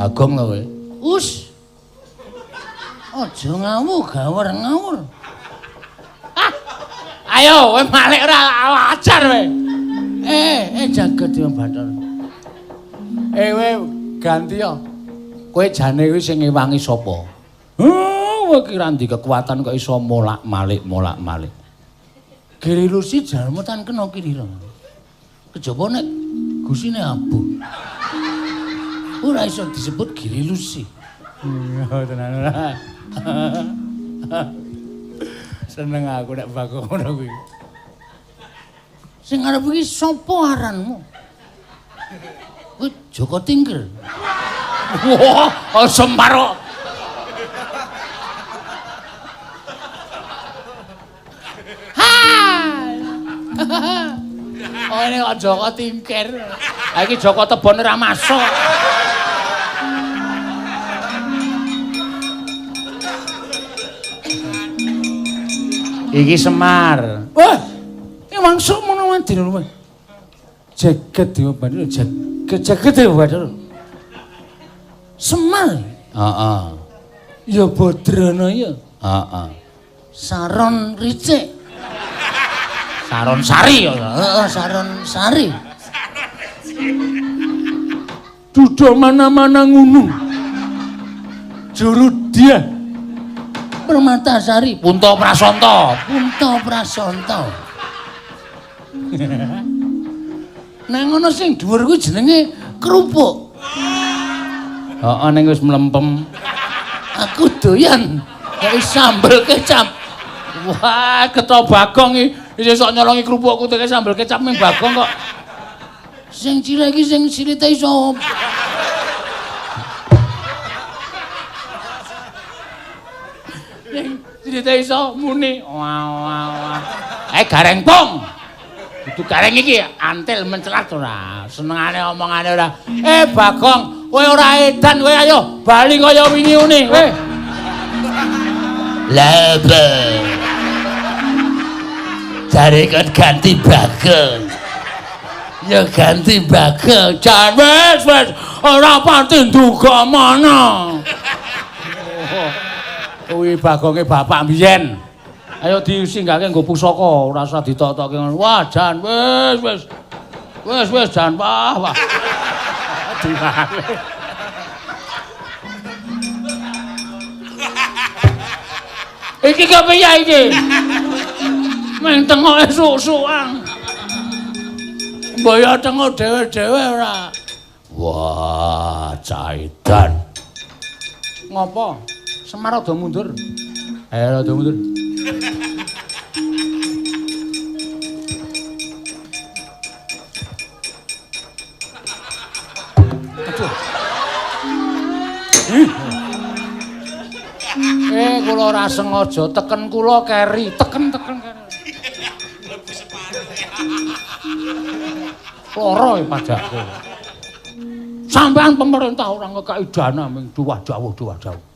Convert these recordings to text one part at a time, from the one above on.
Bagong lho kowe. Us. Aja ngawur, gawur ngawur. Ah. Ayo kowe malik ora ajar kowe. Jagat Dewa Bathara. Kowe ganti ya. Kowe jane kuwi sing ngewangi sapa? Kowe ki ra ndek kekuatan kok iso molak-malik molak-malik. Giri Lusi jalma tan kena kirira. Kejaba nek gusine abuh. Ora iso disebut Giri Lusi. Iya tenan ora. Seneng aku nek Bagong ngono kuwi. Sing arep iki sapa aranmu? Kowe Joko Tingkir. Wah, Semar. Ha. Oh, ini kok Joko Tingkir. Ha iki Joko Tebon ora masuk. Iki Semar. Wah, iki langsung ngono wae lho. Jagat Dewa Bathara, jagat jagat Dewa Bathara. Semar. Heeh. Ya Badrana ya. Heeh. Saron Ricik. Saron Sari ya. Heeh, Saron Sari. Duda mana-mana ngunu. Juru dia. Permatasari, Punta Prasanta, Punta Prasanta. Nang ngono sing dhuwur kuwi jenenge kerupuk. Heeh, ning wis mlempem. Aku doyan kaya sambel kecap. Wah, getha Bagong iki isih sok nyolongi kerupukku teke sambel kecap ning Bagong kok. Sing cilik iki sing silite iso. Silite iso muni. Wah wah wah. Gareng pong. Dudu gareng iki antil mencelat ora. Senengane omongane ora. Bagong, kowe ora edan kowe ayo bali kaya wingi uni kowe. Lah apa? Jare kon ganti Bagong. Ya ganti Bagong. Jan wis wis ora pati nduga mana. Kuwi Bagonge bapak mbiyen. Ayo disinggahke nggo pusaka, ora usah ditok-tokke ngono. Wah, jan wis wis. Wis wis jan wah wah. Diwale. Iki kepiye iki? Meng tengoke suk-sukan. Mbok ya tengok dhewe-dhewe ora. Wah, caidan. Ngopo? Semar rada mundur. Ayo rada mundur. Aduh. Kula ora sengaja teken kula keri, teken-teken keri. Lara e pajakku. Sampean pemerintah ora ngekeki dana ming duwah dawuh-duwah dawuh.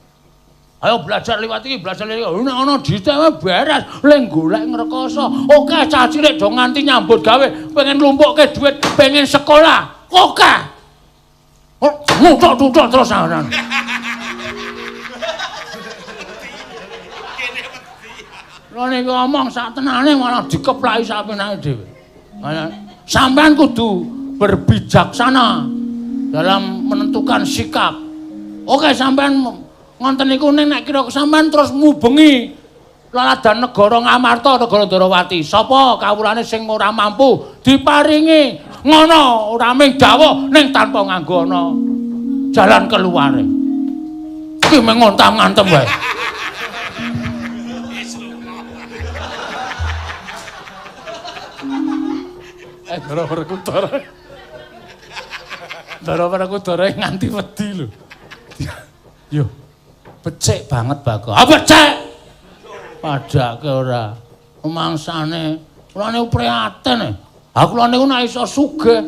Ayo belajar liwat iki, belajar liwat iki. Nek ana dite beres, le golek ngrekoso. Oke, cah cilik do nganti nyambut gawe, pengen lumpukke dhuwit, pengen sekolah. Oke. Oh, ngutuk-tutuk terus anan. Lha nek ngomong sak tenane malah dikeplaki sak penake dhewe. Sampean kudu berbijaksana dalam menentukan sikap. Oke, sampean ngonten niku nek kira sampean terus mubengi laladan negara Ngamarta, negara Ndorowati. Sapa kawulane sing ora mampu diparingi ngono, ora mung dawuh ning tanpa nganggo ana jalan keluare. Iki mung ngontam-ngantem wae. Ndara Werkudara. Ndara Werkudara nganti wedi lho. Yo. Becik banget Bagong. Ah becik. Padake ora. Mangsane kula niku prihatin. Ha kula niku nek iso sugih.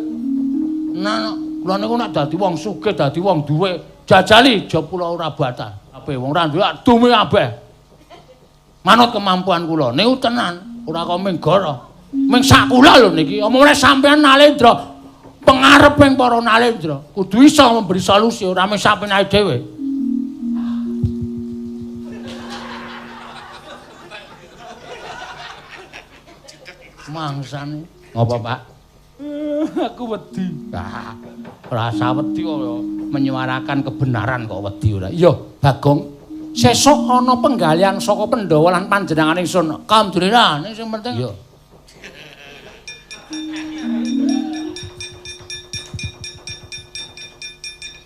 Nah, kula niku nek dadi wong sugih, dadi wong duwe, jajali aja kula ora batal. Ape wong ora duwe dume kabeh. Manut kemampuan kula niku tenan, ora kok ming goro. Ming sak kula lho niki. Omongane sampean Nalendra. Pengareping para nalendra, kudu iso memberi solusi ora mung sapenake dhewe. Mangsane. Ngopo, Pak? Aku wedi. Ah, rasa wedi kok menyuarakan kebenaran kok wedi ora. Iya, Bagong. Sesuk ana penggalian saka Pandhawa lan panjenengan ingsun. Alhamdulillah, ning sing penting. Iya.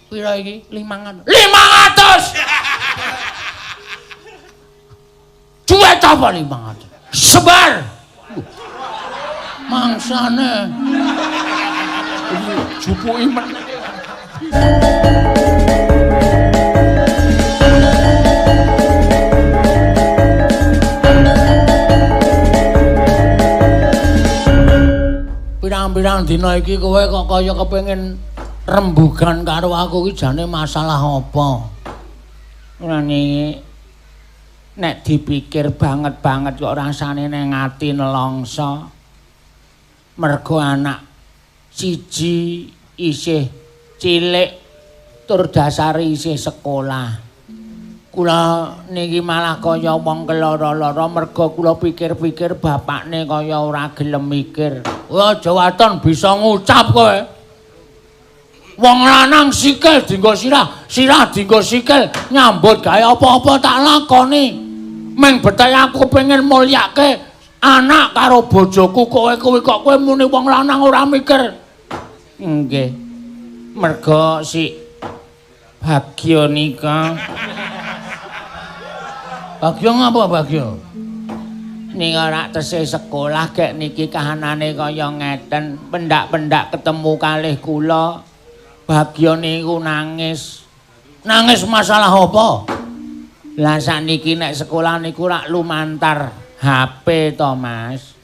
Pira iki? 500. 500. Duit apa 500? Sebar. Mangsane. Jupuki meneh. Pirang-pirang dina iki kowe kok kaya kepengin rembugan karo aku iki jane masalah apa? Rani nek dipikir banget-banget kok rasane ning ati nelongso. Mergo anak siji isih cilik tur dasare isih sekolah. Kula niki malah kaya wong keloro-loro mergo kula pikir-pikir bapakne kaya ora gelem mikir. Wah, aja waton bisa ngucap kowe. Wong lanang sikil dienggo sirah, sirah dienggo sikil, nyambut gawe apa-apa tak lakoni. Meng bethe aku pengen mulyake anak karo bojoku, kowe kuwi kok kowe muni wong lanang ora mikir. Nggih. Mergo si Bagyo nika. Bagyo ngapa Bagyo? Nika rak tesih sekolah gek niki kahanane kaya ngeten, pendak-pendak ketemu kalih kula. Bagyo niku nangis. Nangis masalah apa? Lah sakniki nek sekolah niku rak lumantar HP to, Mas.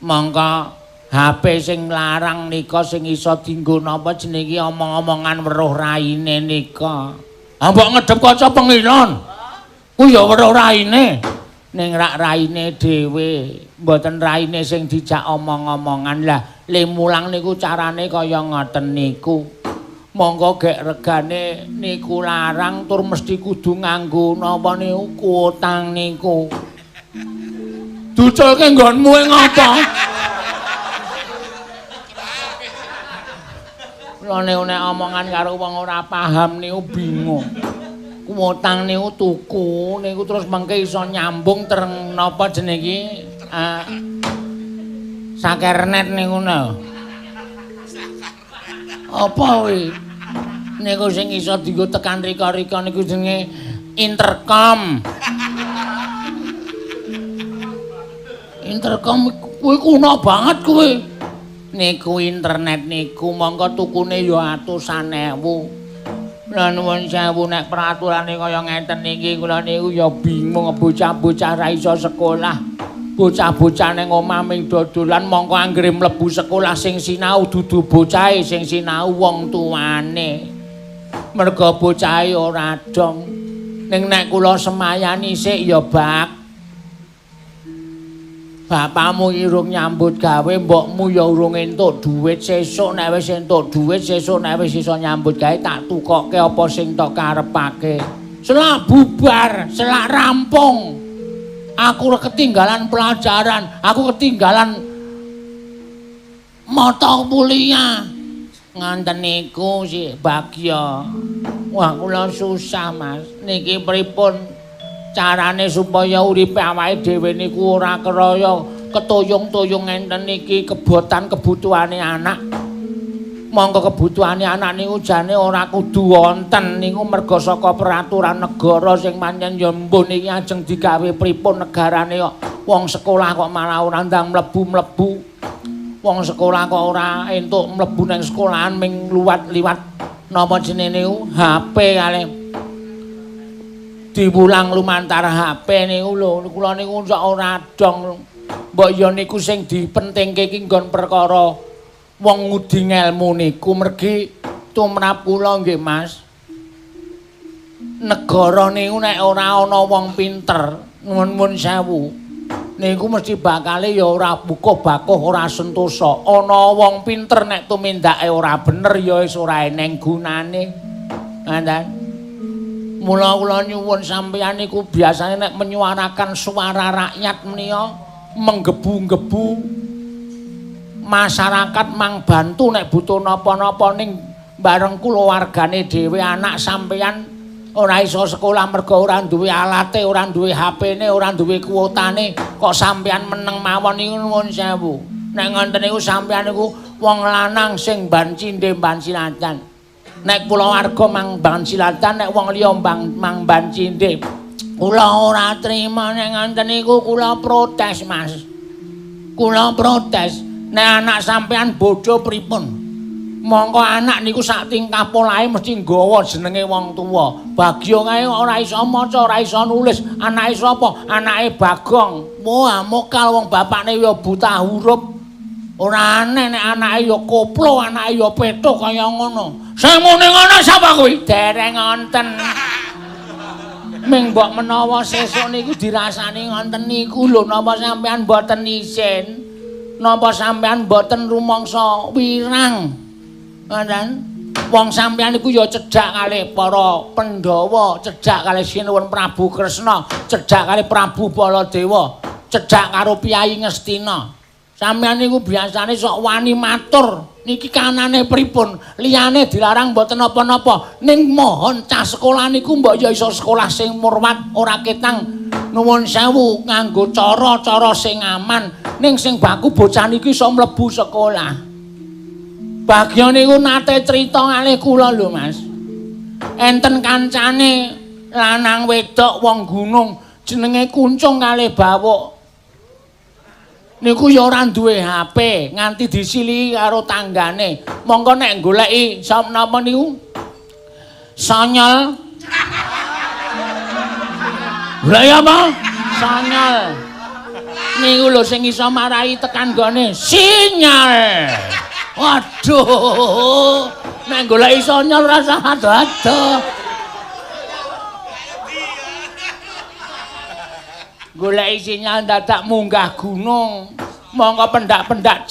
Mongko HP sing larang nika sing iso dienggo napa jenenge omong-omongan weruh raine nika. Ah mbok ngedep kaca pengilon. Ku ya weruh raine. Ning rak raine dhewe, mboten raine sing dijak omong-omongan. Lah le mulang niku carane kaya ngoten niku. Monggo gek regane niku larang tur mesti kudu nganggo napa niku kuotang niku. Duculke nggonmu e ngapa? Kula niku nek omongan karo wong ora paham niku bingung. Kuotang niku tuku niku terus mengke iso nyambung tereng napa jenenge iki sakernet niku lho. Apa kuwi? Niku sing iso dienggo tekan rika-rika niku jenenge intercom. Intercom kuwi kuno banget kuwi. Niku internet niku mongko tukune ya atusan ewu. Lah nuwun sewu nek peraturane kaya ngeten niki kula niku ya bingung, bocah-bocah ra iso sekolah. Bocah-bocah ning omah ming dodolan mongko anggere mlebu sekolah sing sinau dudu bocahe, sing sinau wong tuane. Mergo bocahe ora dong. Ning nek kula semayani sik ya bak. Bapakmu iki urung nyambut gawe, mbokmu ya urung entuk dhuwit. Sesuk nek wis entuk dhuwit, sesuk nek wis iso nyambut gawe tak tukokke apa sing tok karepake. Selak bubar, selak rampung. Aku ketinggalan pelajaran, aku ketinggalan mata kuliah. Nganten niku si Bagyo. Wah, kula susah, Mas. Niki pripun carane supaya uripe awake dhewe niku ora keraya ketuyung-tuyung ngenten niki kebotan kebutuhane anak. Monggo kebutuhane anak niku jane ora kudu wonten niku merga saka peraturan negara sing pancen ya mbuh niki ajeng digawe pripun negarane kok wong sekolah kok malah ora ndang mlebu-mlebu. Wong sekolah kok ora entuk mlebu nang sekolahan ming luwat-liwat napa jenenge niku HP kalih diwulang lumantar HP niku lho. Kula niku sak ora dong. Mbok ya niku sing dipentingke iki nggon perkara wong ngudi ngelmu niku mergi tumrap kula nggih Mas. Negara niku nek ora ana wong pinter, nuwun sewu. Niku mesti bakale ya ora bukuh-bakuh, ora sentosa. Ana wong pinter nek tumindake ora bener ya wis ora eneng gunane. Ngoten. Mula kula nyuwun sampeyan niku biasane nek menyuarakan suara rakyat menika menggebu-gebu masyarakat mang bantu nek butuh napa-napa ning bareng kulawargane dhewe anak sampeyan ora iso sekolah mergo ora duwe alate, ora duwe HP-ne, ora duwe kuotane, kok sampeyan meneng mawon niku nuwun sewu. Nek ngoten niku sampeyan niku wong lanang sing ban cindhe ban silatan. Nek kulawarga mang ban silatan, nek wong liya mang ban cindhe. Kula ora trima nek ngoten niku, kula protes, Mas. Kula protes. Nek anak sampeyan bodho pripun? Mongko anak niku sak tingkah polahe mesti nggawa jenenge wong tuwa. Bagya kae ora iso maca, ora iso nulis. Anake sapa? Anake Bagong. Wah, mokal wong bapakne ya buta huruf. Ora aneh nek anake ya koplo, anake ya petuk kaya ngono. Sing muni ngono sapa kuwi? Dereng wonten. Ming mbok menawa sesuk niku dirasani ngoten niku lho, napa sampean mboten isin? Napa sampean mboten rumangsa wirang? Ngoten. Wong sampeyan niku ya cedhak kalih para Pandhawa, cedhak kalih Sinuwun Prabu Kresna, cedhak kalih Prabu Baladewa, cedhak karo Piyai Ngastina. Sampeyan niku biasane sok wani matur, niki kanane pripun? Liyane dilarang mboten napa-napa. Ning mohon cah sekolah niku mbok ya iso sekolah sing murwat, ora ketang nuwun sewu nganggo cara-cara sing aman. Ning sing baku bocah niki iso mlebu sekolah. Bagya niku nate crita kalih kula lho, Mas. Enten kancane lanang wedok wong gunung jenenge Kuncung kalih Bawuk. Niku ya ora duwe HP, nganti disilihi karo tanggane. Mongko nek goleki sapa napa niku? Sonyol. Goleki apa? Sonyol. Niku lho sing iso marai tekan gone sinyal. Waduh, nek goleki sonyol rasa ado-ado. Goleki sinyal dadak munggah gunung. Mongko pendak-pendak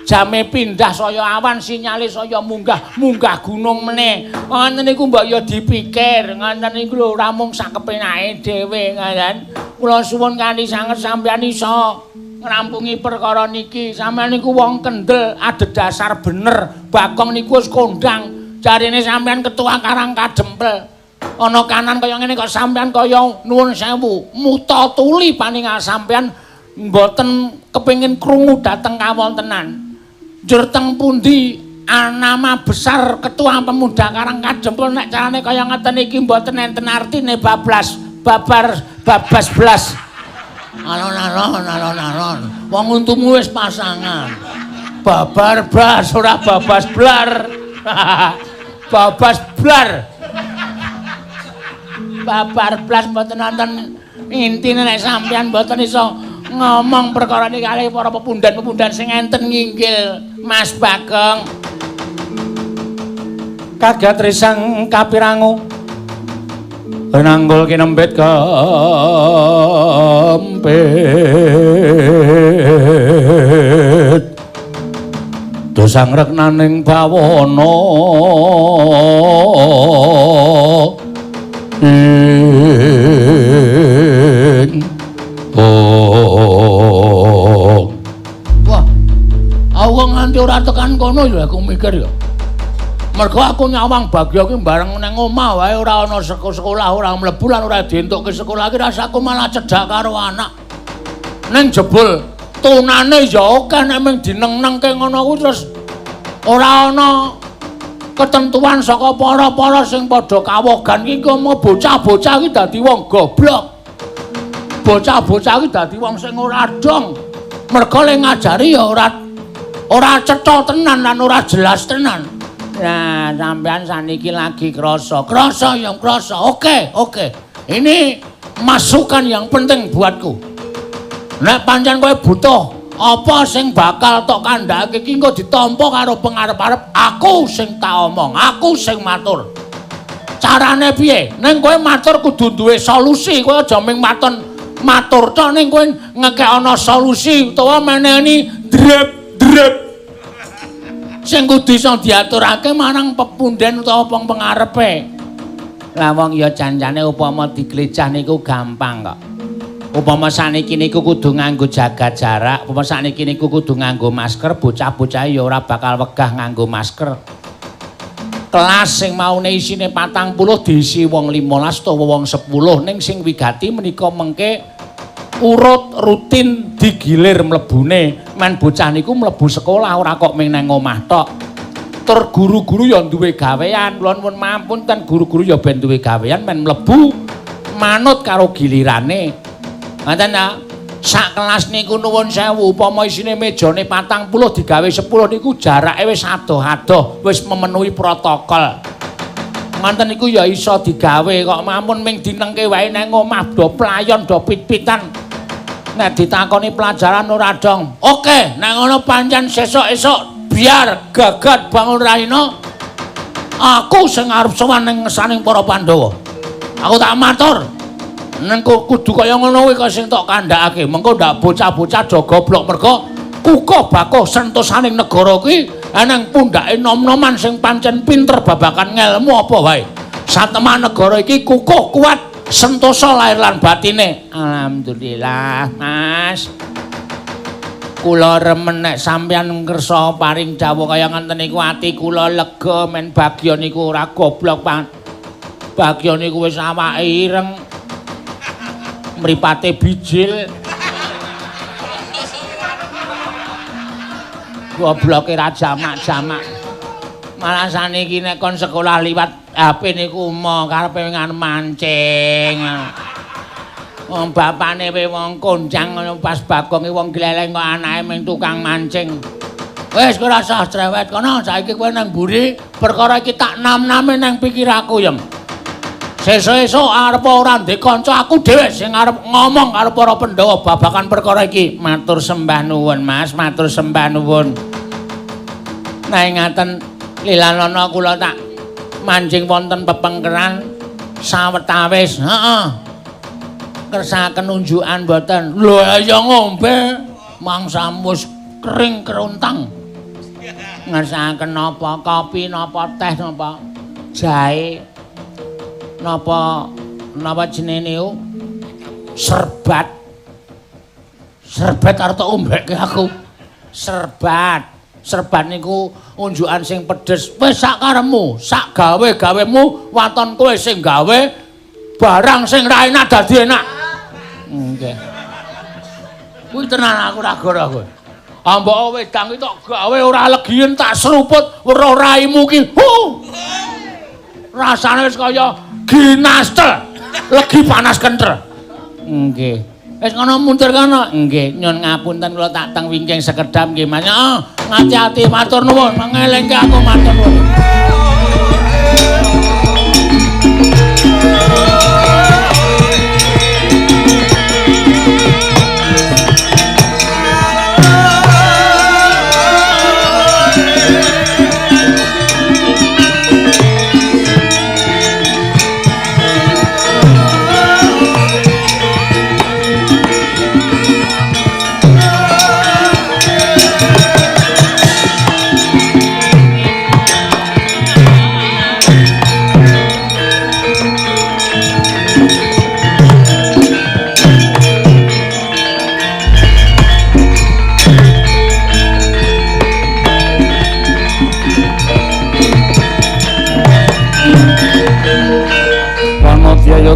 jame pindah saya awan sinyale saya munggah, munggah gunung meneh. Ngoten niku mbok ya dipikir, ngoten niku lho ora mung sak kepenake dhewe ngoten. Kula suwun kanthi sanget sampeyan iso ngrampungi perkara niki. Sampeyan niku wong kendel, adhedhasar bener. Bagong niku wis kondang. Jarine sampeyan ketua Karang Kadempel. Ana kanan kaya ngene kok sampeyan kaya nuwun sewu, muta tuli paningal sampeyan mboten kepengin krungu dhateng kawontenan. Njur teng pundi anama besar ketua pemuda Karang Kadempel nek carane kaya ngeten iki mboten enten artine bablas babar babas blas. Alon-alon alon-alon. Wong untumu wis pasangan. Babar blas ora babas blar. Babas blar. Babar blas mboten wonten intine nek sampeyan mboten iso ngomong perkara niki kalih para pepundan-pepundan sing enten nginggil Mas Bagong. Kaget risang kapirangu nanggul kinembet kempit dosang reknaning bawana ing oh. Wah, aku kok nganti ora tekan kono ya aku mikir ya. Mergo aku nyawang Bagya ki bareng nang omah wae ora ana sekolah, ora mlebu lan ora dientukke sekolah ki rasaku malah cedhak karo anak. Ning jebul tunane ya akeh nek mung dineng-nengke ngono kuwi terus ora ana ketentuan saka para-para sing padha kawogan ki komo bocah-bocah ki dadi wong goblok. Bocah-bocah ki dadi wong sing ora dong. Mergo le ngajari ya ora cetha tenan lan ora jelas tenan. Nah, sampean saniki lagi krasa. Krasa ya krasa. Oke, oke. Ini masukan yang penting buatku. Nek pancen kowe butuh apa sing bakal tok kandhake iki engko ditampa karo pengarep-arep aku sing tak omong, aku sing matur. Carane piye? Ning kowe matur kudu duwe solusi, kowe aja ming maton matur tok ning kowe ngekekana solusi utawa meneni drep-drep sing kudu iso diaturake marang pepunden utawa wong pengarepe. Lah wong ya janjane upama diglecah niku gampang kok. Upama sakniki niku kudu nganggo jaga jarak, upama sakniki niku kudu nganggo masker, bocah-bocah ya ora bakal wegah nganggo masker. Kelas sing maune isine 40 diisi wong 15 utawa wong 10 ning sing wigati menika mengke urut rutin digilir mlebune. Men bocah niku mlebu sekolah ora kok ming nang omah tok. Tur guru-guru ya duwe gawean, kula nuwun mapunten guru-guru ya ben duwe gawean men mlebu manut karo gilirane. Ngoten ta? Sak kelas niku nuwun sewu upama isine mejane 40 digawe 10 niku jarake wis adoh-adoh, wis memenuhi protokol. Ngoten niku ya iso digawe kok mamun ming dinengke wae nang omah do playon do pit-pitan. Nek ditakoni pelajaran ora dong. Oke, nek ngono pancen sesuk-esuk biar gagat bangun raina aku sing arep sowan ning ngesaning para Pandhawa. Aku tak matur. Neng kudu kaya ngono kuwi kok sing tok kandhakake. Mengko ndak bocah-bocah do goblok mergo kukuh bakuh sentosaning negara kuwi eneng pundhake nom-noman sing pancen pinter babagan ngelmu apa wae. Satemah negara iki kukuh kuat sentosa lahir lan batine. Alhamdulillah, Mas. Kula remen nek sampeyan ngersa paring dawuh kaya ngenten niku ati kula lega men bagya niku ora goblok, Pak. Bagya niku wis awake ireng. Mripate bijil. Gobloke ra jamak-jamak. Malah saniki nek kon sekolah liwat HP niku umo karepe ngan mancing. Wong bapane we wong konjang ngono pas Bagong wong gleleng kok anake mung tukang mancing. Wis kowe ora usah cerewet kono, saiki kowe nang mburi perkara iki tak nam-name nang pikiraku yem. Sesuk-esuk arep ora ndek kanca aku dhewe sing arep ngomong karo para Pandhawa babagan perkara iki. Matur sembah nuwun, Mas, matur sembah nuwun. Nek ngaten lilanana kula tak manjing wonten pepengkeran sawetawis. Heeh. Kersakaken unjukan mboten. Lho ya ngombe mangsamu wis kering keruntang. Ngersakaken napa kopi napa teh napa jahe. Napa napa jenenge niku? Serbat. Serbat arep tok ombekke aku. Serbat. Serbat niku unjukan sing pedes. Wis sak karepmu, sak gawe-gawemu waton kowe sing gawe barang sing ra enak dadi enak. Nggih. Kuwi tenan aku ora goro kowe. Ambok wedang iki tok gawe ora legiyen tak seruput weruh raimu ki. Huh. Rasane wis kaya ginastel, legi panas kentel. Nggih. Wis ngono mundur kono. Nggih, nyun ngapunten kula tak teng wingking sekedhap nggih Mas. Heeh, ngati-ati matur nuwun, mengelingke aku matur nuwun.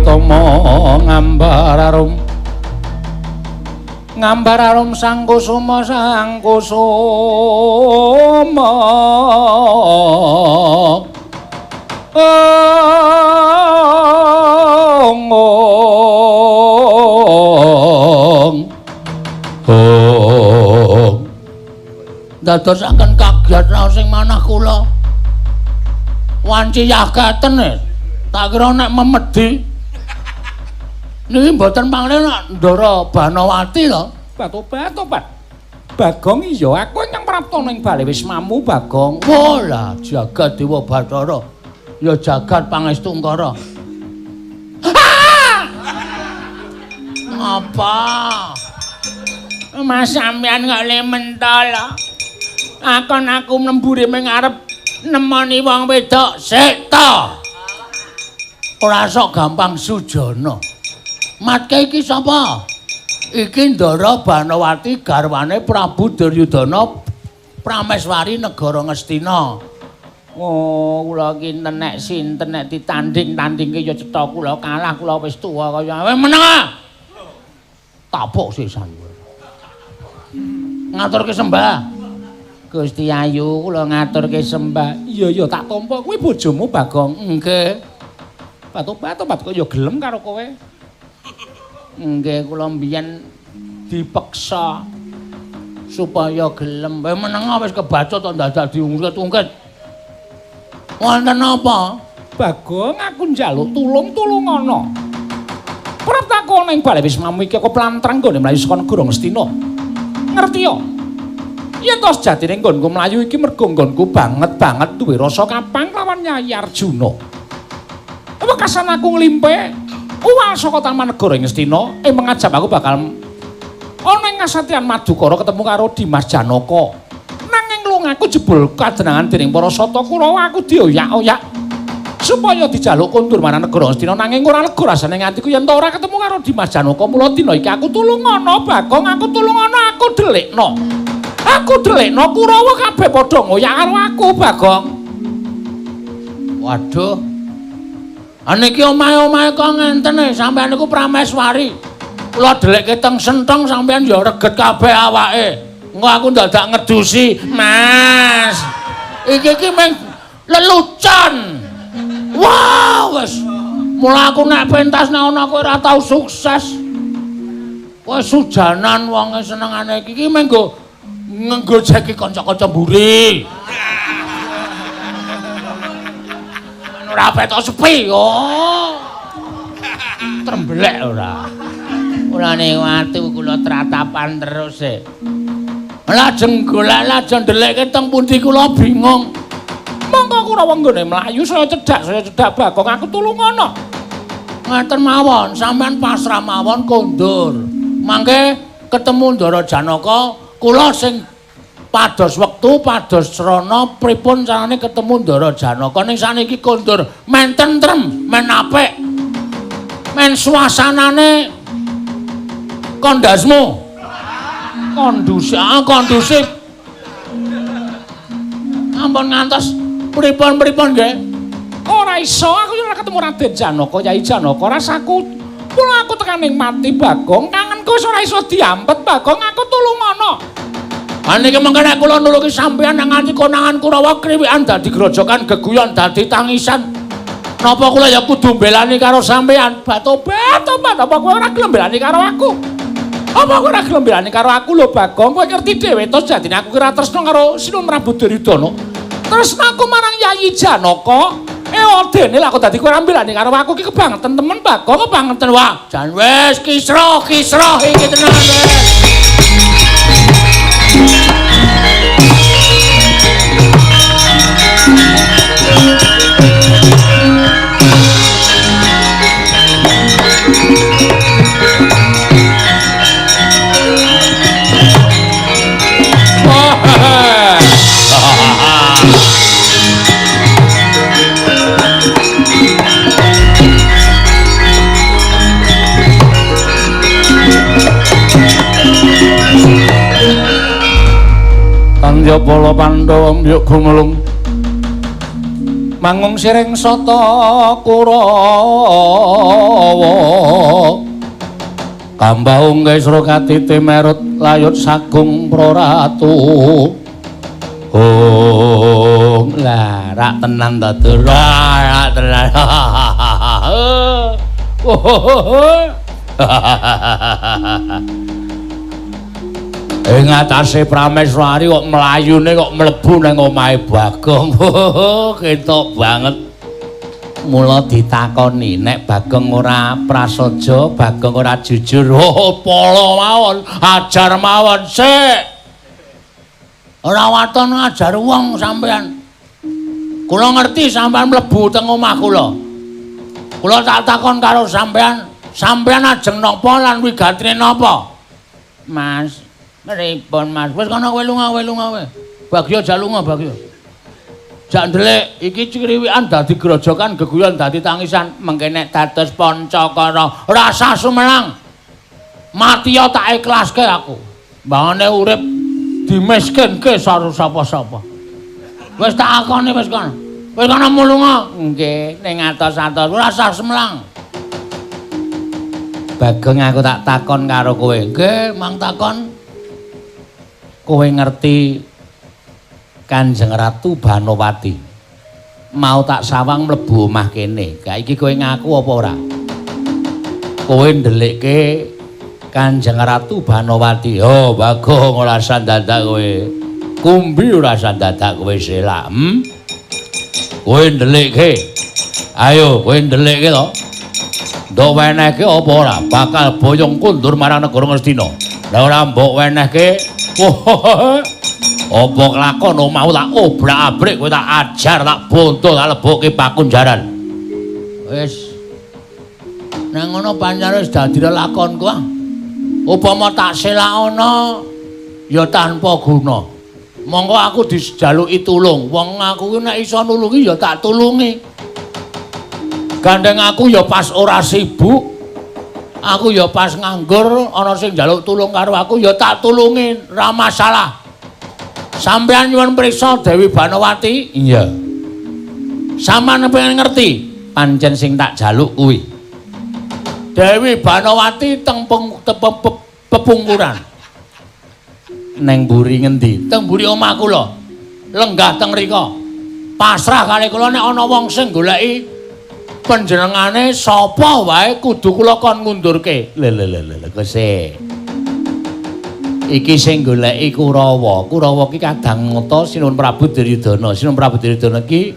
Tama ngambar arum ngambar arum sang kusuma sang kusuma ong ong ong dadosaken kaget raos ing manah kula wanci yagaten tak kira nek memedi niki mboten panglen nek Ndara Banawati to. Batobat-tobat. Bagong iya aku ingkang prapta ning bale wis mamu Bagong. Walah jagat Dewa Bathara. Ya jagat Pangestungkara. Ngapa? Mas sampean kok le mentol. Akon aku mlembure ming arep nemoni wong wedok. Sik to. Ora sok gampang sujana. Matke iki sapa? Iki Ndara Banowati garwane Prabu Duryudana Prameswari negara Ngastina. Oh, kula iki nek sinten nek ditanding-tandingke ya cetha kula kalah, kula wis tuwa kaya. Weh meneng ah. Tapuk sisan. Ngaturke sembah. Gusti Ayu, kula ngaturke sembah. Iya iya tak tampa kuwi bojomu Bagong. Nggih. Batu-batu kok ya gelem karo kowe. Nggih, kula mbiyen dipeksa supaya gelem. Weh meneng wis kebacut to dadak diungkit-ungkit. Wonten apa? Bagong aku njaluk tulung-tulungono. Praptaku ning bale Wismamu iki aku plantrang nggone mlayu saka negara Ngastina. Ngerti ya? Yen to sejatine nggonku mlayu iki mergo nggonku banget-banget duwe rasa kapang lawan Nyai Arjuna. Wekasan aku nglimpe uwal saka taman negara Ngastina, mengajab aku bakal ana ing kasatyan Madukara ketemu karo Dimas Janaka. Nanging lungaku jebul kajenengan dening para sata Kurawa aku dioyak-oyak supaya dijaluk kondur marang negara Ngastina, nanging ora lega rasane atiku yen to ora ketemu karo Dimas Janaka. Mula dina iki aku tulungono Bagong, aku tulungono, aku delikno. Aku delikno Kurawa kabeh padha ngoyak karo aku Bagong. Waduh. Niki omahe-omahe kok ngenten sampeyan niku Prameswari. Kula delikke teng sentong sampeyan ya reget kabeh awake. Engko aku ndadak ngedusi, Mas. Iki iki mung lelucon. Wah, wis. Mula aku nek pentas nek ana kowe ora tau sukses. Kowe sujanan wonge senengane iki iki mung nggo nggojeki kanca-kanca mburi. Ora petok sepi. Oh. Trembelek ora. Mulane watu kula tratapan terus e. Lajeng golek lajeng ndelekke teng pundi kula bingung. Monggo Kurawa nggone mlayu saya cedhak Bagong aku tulungono. Ngaten mawon, sampean pasrah mawon kondur. Mangke ketemu Ndara Janaka, kula sing pados wektu, pados srana pripun carane ketemu Ndara Janaka. Ning saniki kondur men tentrem, men apik. Men suasanane kondasmu. Kondusif, kondusif. Ampun ngantos pripun-pripun nggih. Ora iso, aku ora ketemu Raden Janaka, Yai Janaka rasaku. Mula aku tekaning mati Bagong, kangenku wis ora iso diampet Bagong, aku tulungono. Ha niki mengke nek kula nulungi sampeyan nang nganti konangan Kurawa kriwikan dadi grojokan geguyon dadi tangisan. Napa kula ya kudu mbelani karo sampeyan? Batobat, tobat, apa kowe ora gelem mbelani karo aku? Apa kowe ora gelem mbelani karo aku lho Bagong? Kowe ngerti dhewe to jatine aku ora tresna karo Sinuwun Prabu Duryudana. Tresna aku marang Yai Janaka. Odene lah kok dadi kowe ora mbelani karo aku iki kebangetan temen Bagong, kebangetan. Wah, jan wis kisruh, kisruh iki tenan wis. Tandya pala Pandhawa mbyuk gumulung mangung siring sata Kurawa kambaung kesra katiti merut layut sagung praratu. Oh, lah rak tenan ta Dur, rak tenan. Ing atase Prameswari kok mlayune kok mlebu nang omahe Bagong. Ketok banget. Mula ditakoni nek Bagong ora prasaja, Bagong ora jujur. Oh, pala mawon, ajar mawon sik. Ora waton ngajar wong sampean. Kula ngerti sampean mlebu teng omah kula. Kula tak takon karo sampean, Sampeyan ajeng napa lan wigatine napa? Mas, pripun Mas? Wis kono kowe lunga, kowe lunga kowe. Bagya jak lunga, Bagya. Jak ndelik iki criwikan dadi grojokan geguyon dadi tangisan mengke nek dados Pancakara rasa sumelang. Matiya tak ikhlaske aku. Mbangane urip dimiskinke karo sapa-sapa. Wis tak akoni wis kono. Wis kono mulunga. Nggih, ning atos-atos ora usah sumelang. Bagong aku tak takon karo kowe. Nggih, mang takon. Kowe ngerti Kanjeng Ratu Banowati mau tak sawang mlebu omah kene. Ga iki kowe ngaku apa ora? Kowe ndelikke Kanjeng Ratu Banowati. Oh, Bagong ora usah dadak kowe. Kumbi ora usah dadak kowe selak. Kowe ndelikke. Ayo, kowe ndelikke to. Ndok wenehke apa ora? Bakal boyong kundur marang negara Ngastina. Lah ora mbok wenehke. Apa kelakon omahmu tak obrak-abrik, kowe tak ajar, tak bonto, tak lebokke pakunjaran. Wis. Nang ngono pancen wis dadi lakonku ah. Upama tak selakana ya tanpa guna. Monggo aku dijaluki tulung. Wong aku ki nek iso nulungi ya tak tulungi. Gandeng aku ya pas ora sibuk. Aku ya pas nganggur, ana sing njaluk tulung karo aku ya tak tulungi, ora masalah. Sampeyan nyuwun priksa Dewi Banowati? Iya. Sampeyan pengen ngerti? Pancen sing tak jaluk kuwi. Dewi Banowati teng pepungkuran. Neng mburi ngendi? Teng mburi omah kula. Lenggah teng rika. Pasrah kali kula nek ana wong sing goleki panjenengane sapa wae kudu kula kon ngundurke. Lho lho lho lho kose. Iki sing goleki Kurawa. Kurawa ki kadang ngata Sinuwun Prabu Duryudana. Sinuwun Prabu Duryudana ki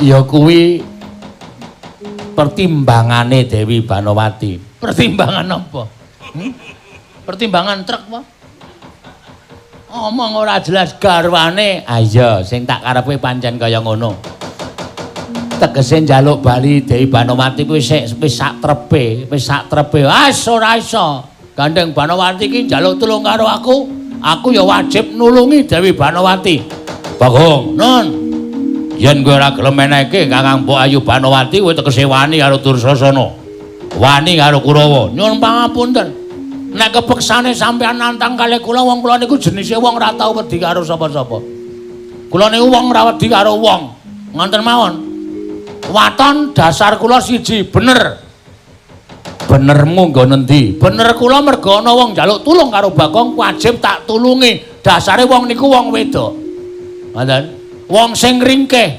ya kuwi pertimbangane Dewi Banowati. Pertimbangan apa? Pertimbangan truk apa? Omong ora jelas garwane. Ah iya, sing tak karepe pancen kaya ngono. Tegese njaluk bali Dewi Banowati kuwi wis sak trepe, wis sak trepe. Ah ora iso. Gandeng Banowati ki njaluk tulung karo aku, aku ya wajib nulungi Dewi Banowati. Bagong, nun. Yen kowe ora gelem menehke Kakang Mbok Ayu Banowati, kowe tegese wani karo Dursasana. Wani karo Kurawa. Nyuwun pangapunten. Nek kepeksane sampean nantang kalih kula, wong kula niku jenise wong ora tau wedi karo sapa-sapa. Kula niku wong ora wedi karo wong. Ngoten mawon. Waton dasar kula siji, bener. Benermu nggon endi? Bener kula mergo ana wong njaluk tulung karo Bagong wajib tak tulungi. Dasare wong niku wong wedok. Ngoten. Wong sing ringkeh.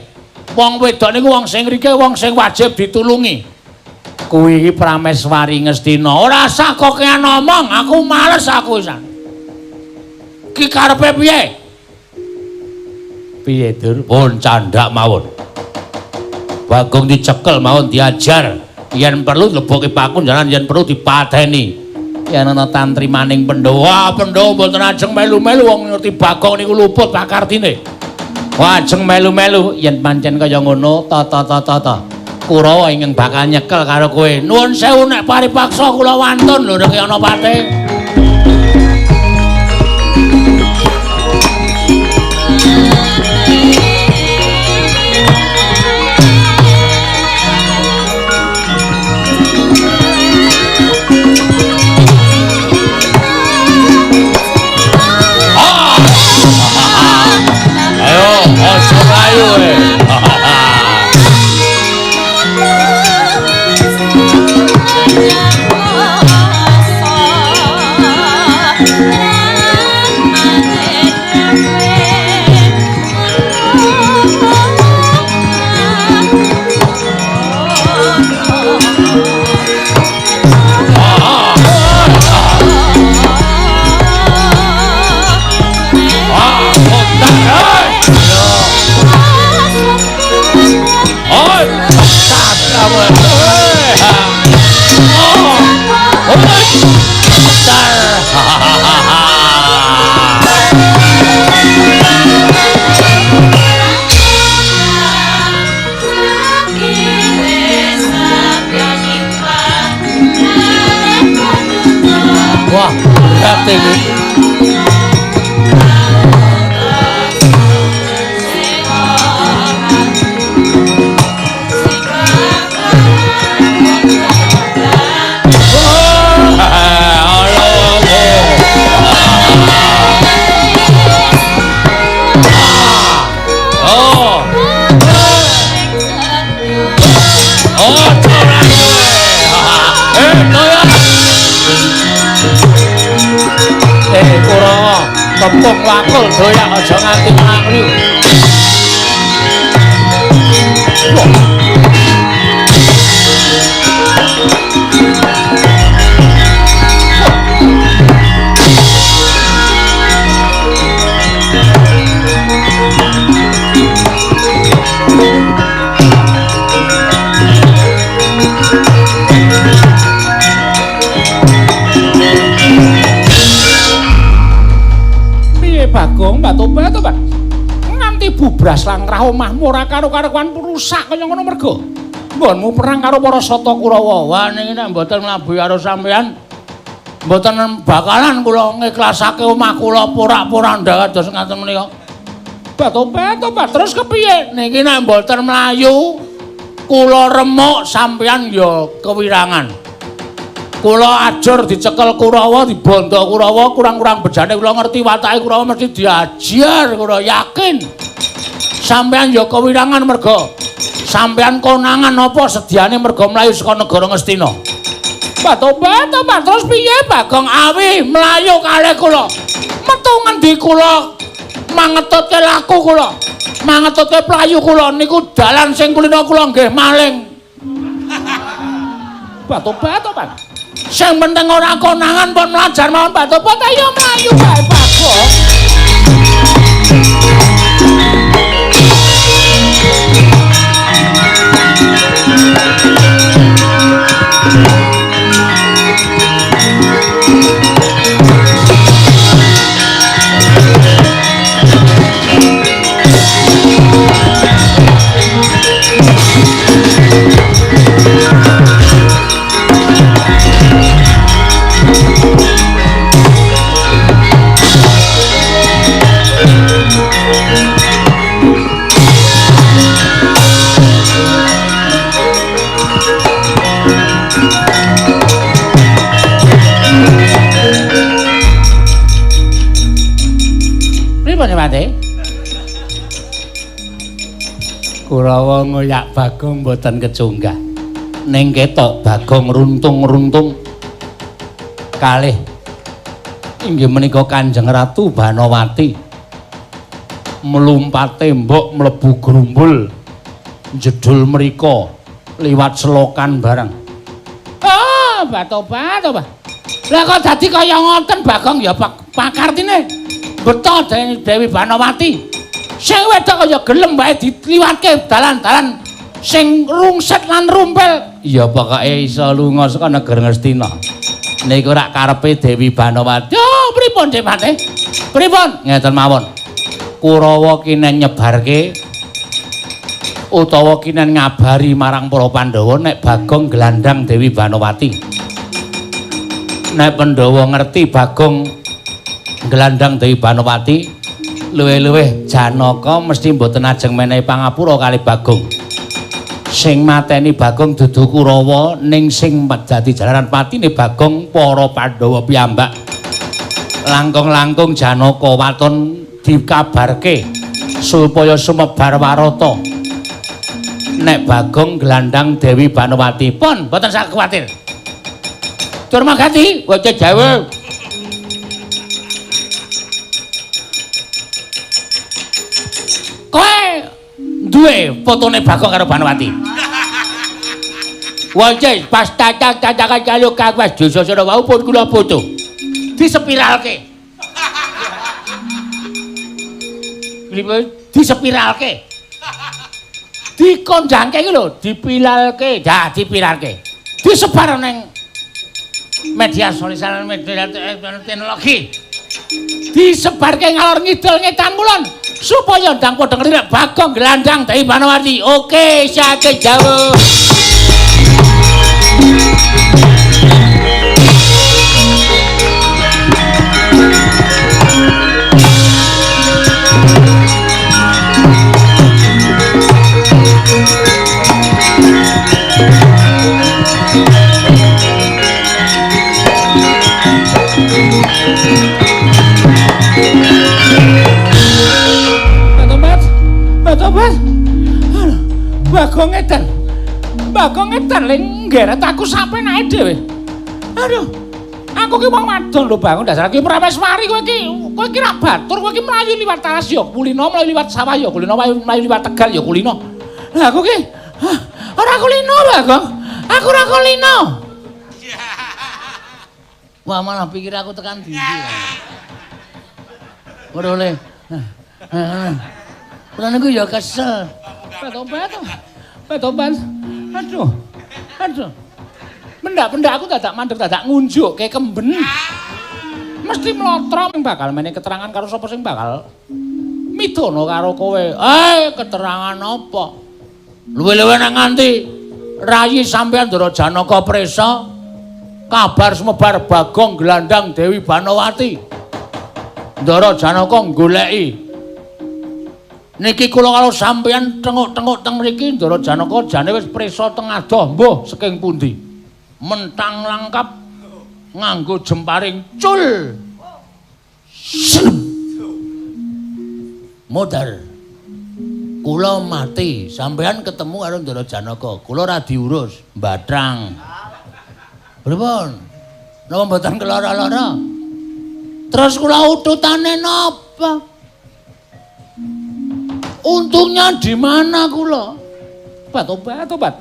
Wong wedok niku wong sing ringkeh, wong sing wajib ditulungi. Kuwi iki Prameswari Ngastina. Ora usah kokean omong, aku males aku wisan. Ki karepe piye? Piye, Dur? Pun candhak mawon. Bagong dicekel mawon diajar. Yen perlu lebokke pakunjaran, yen perlu dipateni. Yen ana tantri maning Pandhawa, Pandhawa mboten ajeng melu-melu wong ngerti Bagong niku luput pakartine. Wah, ajeng melu-melu yen pancen kaya ngono, tata-tata. Kurawa ingkang bakal nyekel karo kowe. Nuwun sewu nek paripaksa kula wantun lho nek ana pate. Pati iki. Kurawa, tepung wakul doyak aja nganti mlayu. Bagong, Mbak Tobat, Tobat. Nganti bubras langkrah omahmu ora karo-karuan rusak kaya ngono merga nggonmu perang karo para Sata Kurawa. Wah niki nek mboten mlabuhi karo sampeyan mboten bakalan kula ngiklasake omah kula porak-poranda kados ngaten menika. Mbak Tobat, Tobat, terus kepiye? Niki nek mboten mlayu kula remuk sampeyan ya kewirangan. Kula ajur dicekel Kurawa, dibondo Kurawa, kurang-kurang bejane kula ngerti watake Kurawa mesti diajar, kula yakin. Sampeyan ya kewirangan merga sampeyan konangan apa sediane merga mlayu saka negara Ngastina. Mbak Tobat, Tobat, terus piye Bagong awi mlayu kalih kula. Metu ngendi kula mangetutke laku kula. Mangetutke playu kula niku dalan sing kulina kula nggih maling. Mbak Tobat, Tobat. Sing penting ora konangan pun mlajar mawon Mbak Tobat, ayo mlayu bae Bagong. Kurawa ngoyak Bagong mboten kecunggah. Ning ketok Bagong runtung-runtung kalih inggih menika Kanjeng Ratu Banowati mlumpat tembok mlebu grumbul jedul mriko liwat selokan bareng. Ah, Mbak Tobat, Tobat. Lah kok dadi kaya ngoten Bagong ya pakartine beto Dewi Banowati. Sing wedok kaya gelem wae diliwatke dalan-dalan sing rungset lan rumpel. Ya pokoke iso lunga saka negara Ngastina. Niku rak karepe Dewi Banowati. Oh, pripun Depate? Pripun? Ngeten mawon. Kurawa kinen nyebarke utawa kinen ngabari marang para Pandhawa nek Bagong gelandang Dewi Banowati. Nek Pandhawa ngerti Bagong gelandang Dewi Banowati, luwih-luwih Janaka mesti mboten ajeng menehi pangapura kali Bagong. Sing mateni Bagong dudu Kurawa, ning sing dadi jalaran patine Bagong para Pandhawa piyambak. Langkung-langkung Janaka waton dikabarke supaya sumebar warata nek Bagong gelandang Dewi Banowati. Pun mboten sak kuwatir. Durmagati waca Jawa. Kowe duwe fotone Bagong karo Banowati. Waca pas tacak-tacakan karo kawas Dursasana wau pun kula foto. Disepiralke. Disepiralke. Dikondangke iki lho, dipilalke, dah dipilalke. Disebar ning media sosial, media teknologi. Disebarke ngalor ngidul ngetan kulon supaya ndang padha ngerti nek Bagong gelandang Dewi Banowati. Oke, saged jauh. Bagong edan. Bagong edan le nggeret aku sapenake dhewe. Aduh. Aku ki wong wadon lho Bagong, dasar ki Prameswari kowe iki. Kowe iki ra batur, kowe iki mlayu liwat alas ya kulino, mlayu liwat sawah ya kulino, mlayu liwat Tegal ya kulino. Lah aku ki ora kulino Bagong. Aku ora kulino. Wah malah pikir aku tekan ndi. Ora oleh. Kula niku ya kesel. Tobat. Tobat. Aduh. Aduh. Mendak-mendak aku dadak mandeg dadak ngunjukke kemben. Mesti mlotro bakal menehi keterangan karo sapa sing bakal midana karo kowe. Eh, keterangan apa? Luwe-luwe nek nganti rayi sampeyan Ndara Janaka prisa kabar sumebar Bagong gelandang Dewi Banowati. Ndara Janaka goleki. Niki kula karo sampeyan tenguk-tenguk teng mriki Ndara Janaka jane wis prisa teng adoh mbuh saking pundi. Mentang langkap nganggo jemparing cul. Modar. Kula mati, sampeyan ketemu karo Ndara Janaka. Kula ora diurus, mbathang. Pripun? Napa mboten kelara-lara? Terus kula ututane napa? Untungnya di mana kula? Obat, obat.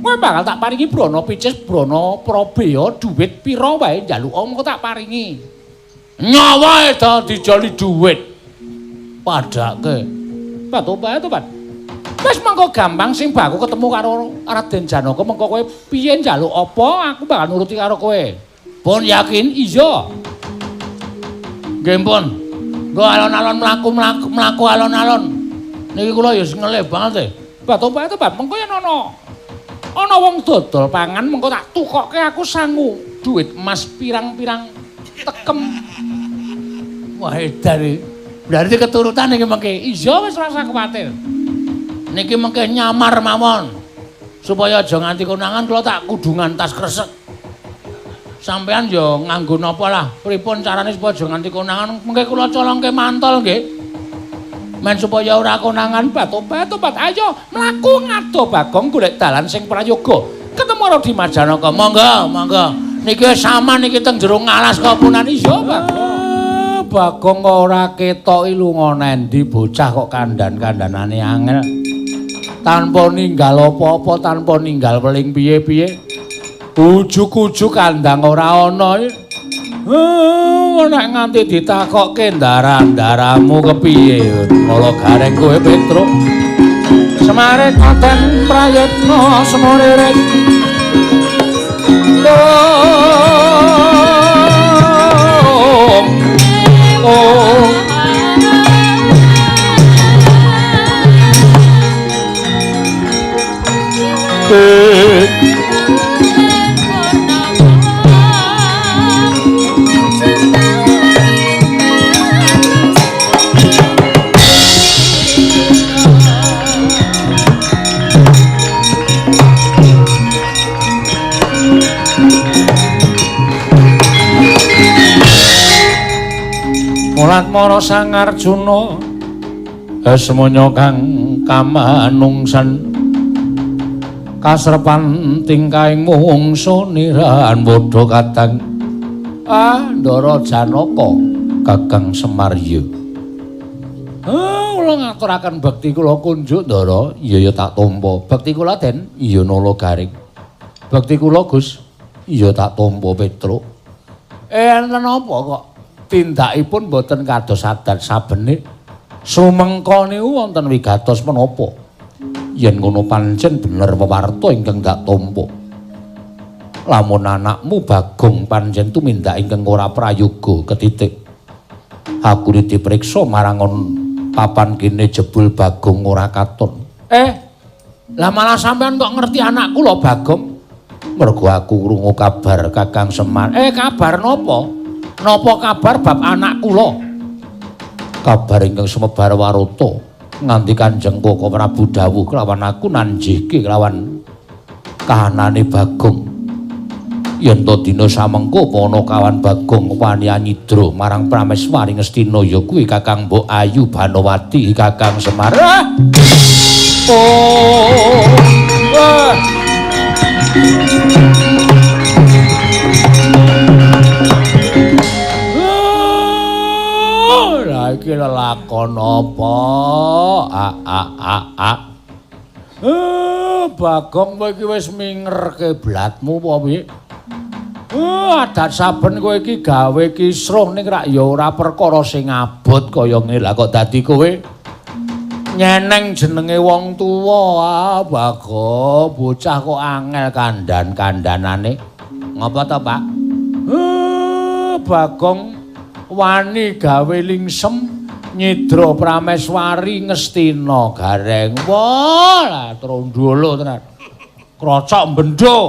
Kowe bakal tak paringi brana picis, brana prabeya, dhuwit pira wae njaluk mengko tak paringi. Nyawa ta dijoli dhuwit. Padake. Obat, obat. Wis mengko gampang sing baku ketemu karo Raden Janaka mengko kowe piye njaluk apa aku bakal nuruti karo kowe. Pun yakin? Iya. Nggih pun. Nggo alon-alon mlaku-mlaku mlaku alon-alon. Niki kula ya ngelih banget e. Obat, obat. Mengko yen ana wong dodol pangan mengko tak tukokke aku sangu dhuwit emas pirang-pirang tekem. Wah edan iki. Berarti keturutan iki mengke. Iya wis rasa kuwatir. Niki mengke nyamar mawon. Supaya aja nganti konangan kula tak kudungan tas kresek. Sampeyan ya nganggo napa lah. Pripun carane supaya aja nganti konangan? Mengke kula colongke mantol nggih. Men supaya ora konangan obat-obat ayo mlaku ngado Bagong golek dalan sing prayoga. Ketemu karo Dimas Janaka. Monggo, monggo. Niki wis saman niki teng jero ngalas kapunan. Iya, Bagong. Bagong kok ora ketoki lunga nendi bocah kok kandhan-kandhanane angel. Tanpa ninggal apa-apa, tanpa ninggal weling piye-piye. Ujug-ujug kandhang ora ana. Nek nganti ditakokke ndara-ndaramu kepiye? Kala gareng kowe Petruk. Semare katen prayitna semuririt. Oh. Mulat mara Sang Arjuna semonya kang kamanungsan kasrepan tingkahing mungsu niran bodho kadang Ndara Janaka Kakang Semarya. Kula ngaturaken bekti kula kunjuk Ndara. Iya ya tak tampa. Bekti kula Den. Iya Nala Garing. Bekti kula Gus. Iya tak tampa Petruk. Enten apa kok tindakipun mboten kados adat sabene? Sumengka niku wonten wigatos menapa? Yen ngono pancen bener wewarta ingkang dak tampa. Lamun anakmu Bagong pancen tumindak ingkang ora prayoga ketitik. Aku dipriksa marang papan kene jebul Bagong ora katon. Lah malah sampean kok ngerti anakku lho Bagong? Mergo aku krungu kabar Kakang Semar. Kabar napa? Napa kabar bab anak kula? Kabar ingkang sumebar warata nganti Kanjeng Koko Prabu dawuh kelawan aku nanjihke kelawan kahanane Bagong. Yen to dina samengko ana kawan Bagong wani anyidra marang Prameswari Ngastina ya kuwi Kakang Mbok Ayu Banowati Kakang Semar. sepuh. Wah. Lah iki lelakon apa? A a a a. Bagong kowe iki wis mingerke blatmu apa piye? Adat saben kowe iki gawe kisruh ning rak ya ora perkara sing abot kaya ngene. Lah kok dadi kowe nyeneng jenenge wong tuwa. Ah, Bagong, bocah kok angel kandhan-kandhanane. Ngapa to, Pak? Bagong wani gawe lingsem nyidra Prameswari Ngastina Gareng. Wah, lah trondolo tenan. Krocok bendo.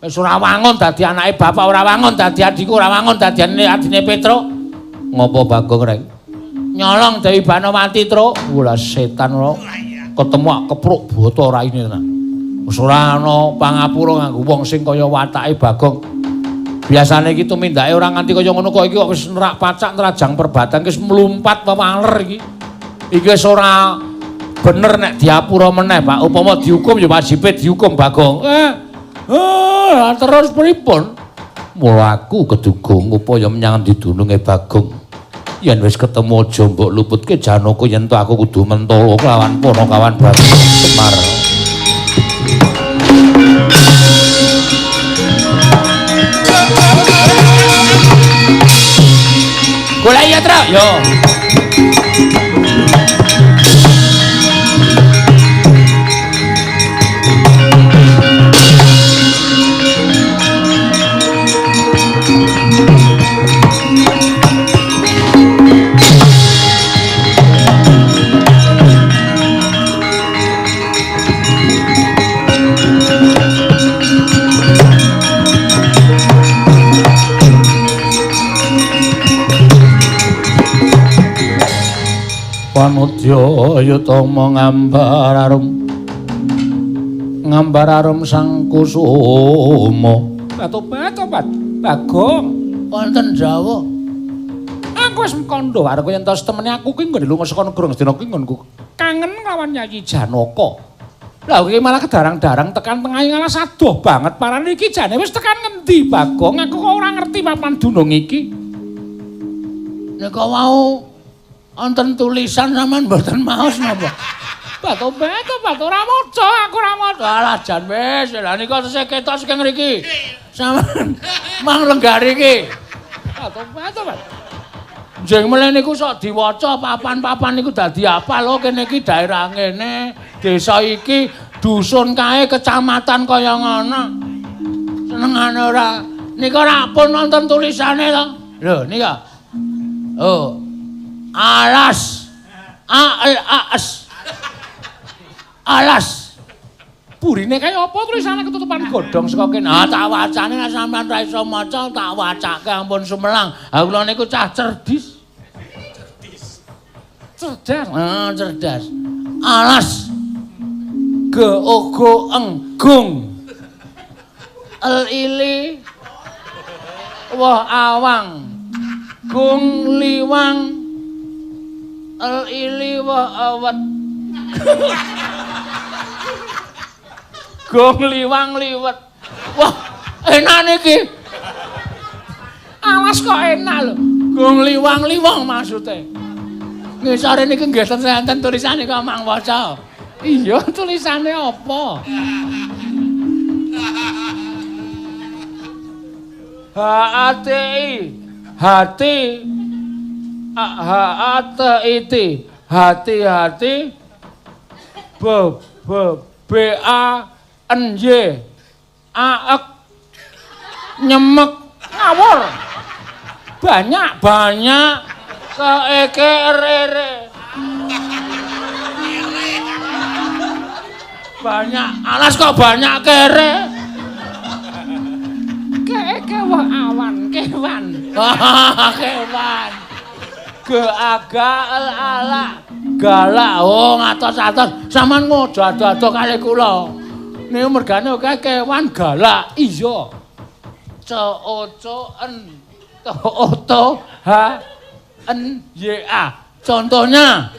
Wis ora wangun dadi anake bapak, ora wangun dadi adhiku, ora wangun dadi adine Petruk. Ngopo Bagong reng? Nyolong Dewi Banowati, Truk. Wah, setan ora. Ketemu kepruk boto raine tenan. Wis ora ana pangapura nganggo wong sing kaya watake Bagong. Biasane iki tumindake ora nganti kaya ngono kok iki kok wis nerak pacak nerajang perbatan wis mlumpat pewaler iki. Iki wis ora bener nek diapura meneh, Pak. Upama dihukum ya wajibe dihukum Bagong. Terus pripun? Mula aku keduga ngupaya menyang didununge Bagong. Yen wis ketemu aja mbok luputke Janaka yen to aku kudu mentolo kelawan Panakawan Bagong Semar. Golek ya, Truk. Yo. Panudya yutama ngambar arum ngambar arum sang kusuma. Tobat tobat Bagong wonten dawuh. Aku wis kandha arep yen tos temene aku ki nggone lunga saka negara Ngastina ki nggonku kangen lawan Yayi Janaka. Lah iki malah kedarang-darang tekan tengah ngalas adoh banget parane iki jane wis tekan ngendi Bagong? Aku kok ora ngerti papan dunung iki. Nek wau wonten tulisan sampean mboten maos napa? Batobat, tobat ora maca, aku ora maca. Alah jan wis, lha nika tesih ketok saking ngriki. Sampean mang lenggar iki. Batobat, tobat. Njeng mele niku sok diwaca papan-papan niku dadi apal lho kene iki daerah ngene, desa iki, dusun kae, kecamatan kaya ngono. Senengane ora. Nika ora pun wonten tulisane to. Lho nika. Oh. Alas. A L A S. Alas. Burine kaya apa tulisane ketutupan godhong saka kene. Ah tak wacane nek sampean ra iso maca tak wacake ampun sumelang. Ha kula niku cah cerdis. Cerdis. Cerdas. Ah cerdas. Alas. G O G eng gung. L ili. Wah awang. Gung liwang. El ili wah awet. Gong liwang liwet. Wah, enak niki. Awas kok enak lho. Gong liwang liwang maksude. Ngisore niki nggih enten tulisane kok mang waca. Iya, tulisane apa? H A T I H T H A T I T hati-hati B B B A N Y A E nyemek ngawur banyak banyak K E K R R banyak alas kok banyak kere K E K wah awan kewan kewan G A G L A L galak oh ngatos-atos sampean ngojo ado-ado kali kula niku mergane akeh kewan galak iya C O C N T O T H N Y A contohnya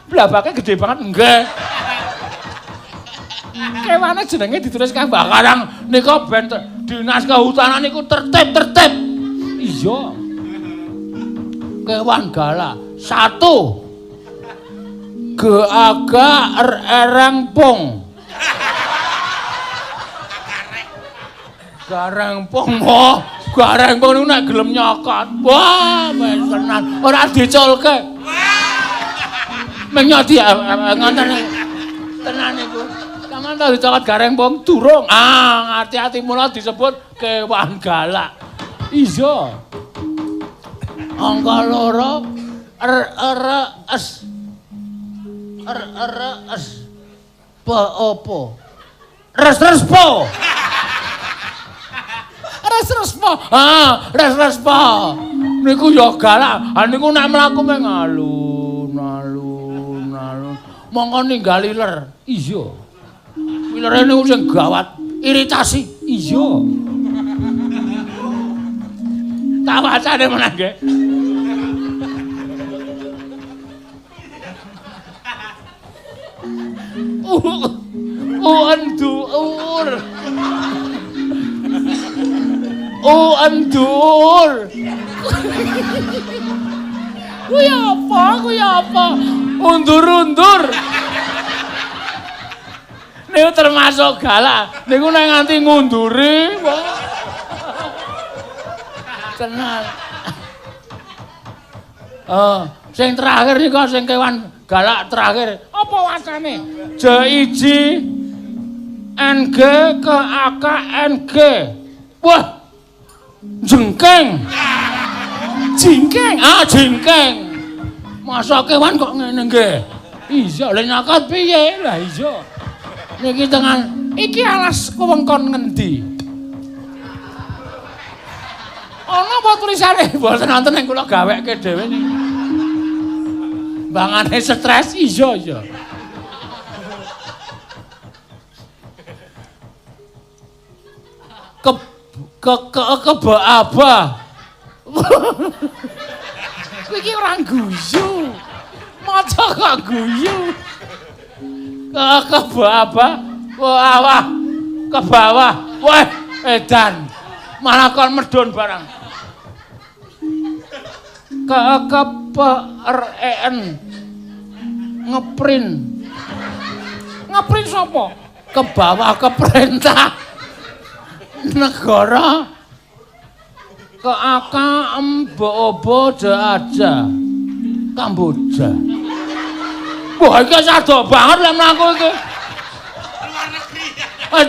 Blabake gede banget nggih. Kewane jenenge ditulis kabeh. Karang nika ben dinas kehutanan niku tertib-tertib. Iya. Kewan galak. 1. G A G R ereng pung. Gareng pung, wah, gareng pung niku nek gelem nyokot. Wah, wis tenan, ora diculke. Menyoti ngoten tenan niku. Sampeyan tau dicokot gareng pung durung. Ah, ati-ati mula disebut kewan galak. Iya. Angka 2 R R S. R R S. P opo? Res res po. Res res po. Ah, res res po. Niku ya galak. Ha niku nek mlaku meng alun alun alun. Mongko ninggal iler. Iya. Ilere niku sing gawat, iritasi. Iya. Tak wacane meneh nggih. Endur. Endur. Kuwi apa? Kuwi apa? Undur-undur. Niku termasuk galak. Niku nek nganti ngunduri. Tenan. Sing terakhir niku sing kewan galak terakhir. Apa wacane? J I J N G K A K N G. Wah. Jengkeng. Jingkeng. Ah, jingkeng. Masa kewan kok ngene nggih? Iya, lha nyokot piye? Lah iya. Niki tengan iki alas wewengkon ngendi? Ana apa tulisane? Mboten wonten ing kula gawekke dhewe niki. Bangane stres. Iya, iya. Ke ke ke ke aba. Kowe iki ora guyu. Maca kok guyu. Ke ke aba, wah, ke bawah. Wah, edan. Malah kon medhun barang. Ke ke P R E N. Ngeprin. Ngeprin sapa? Ke bawah ke perintah negara. Ke A K M B O B D A J. Kamboja. Wah, iki sado banget lek mlaku iki. Luar negeri.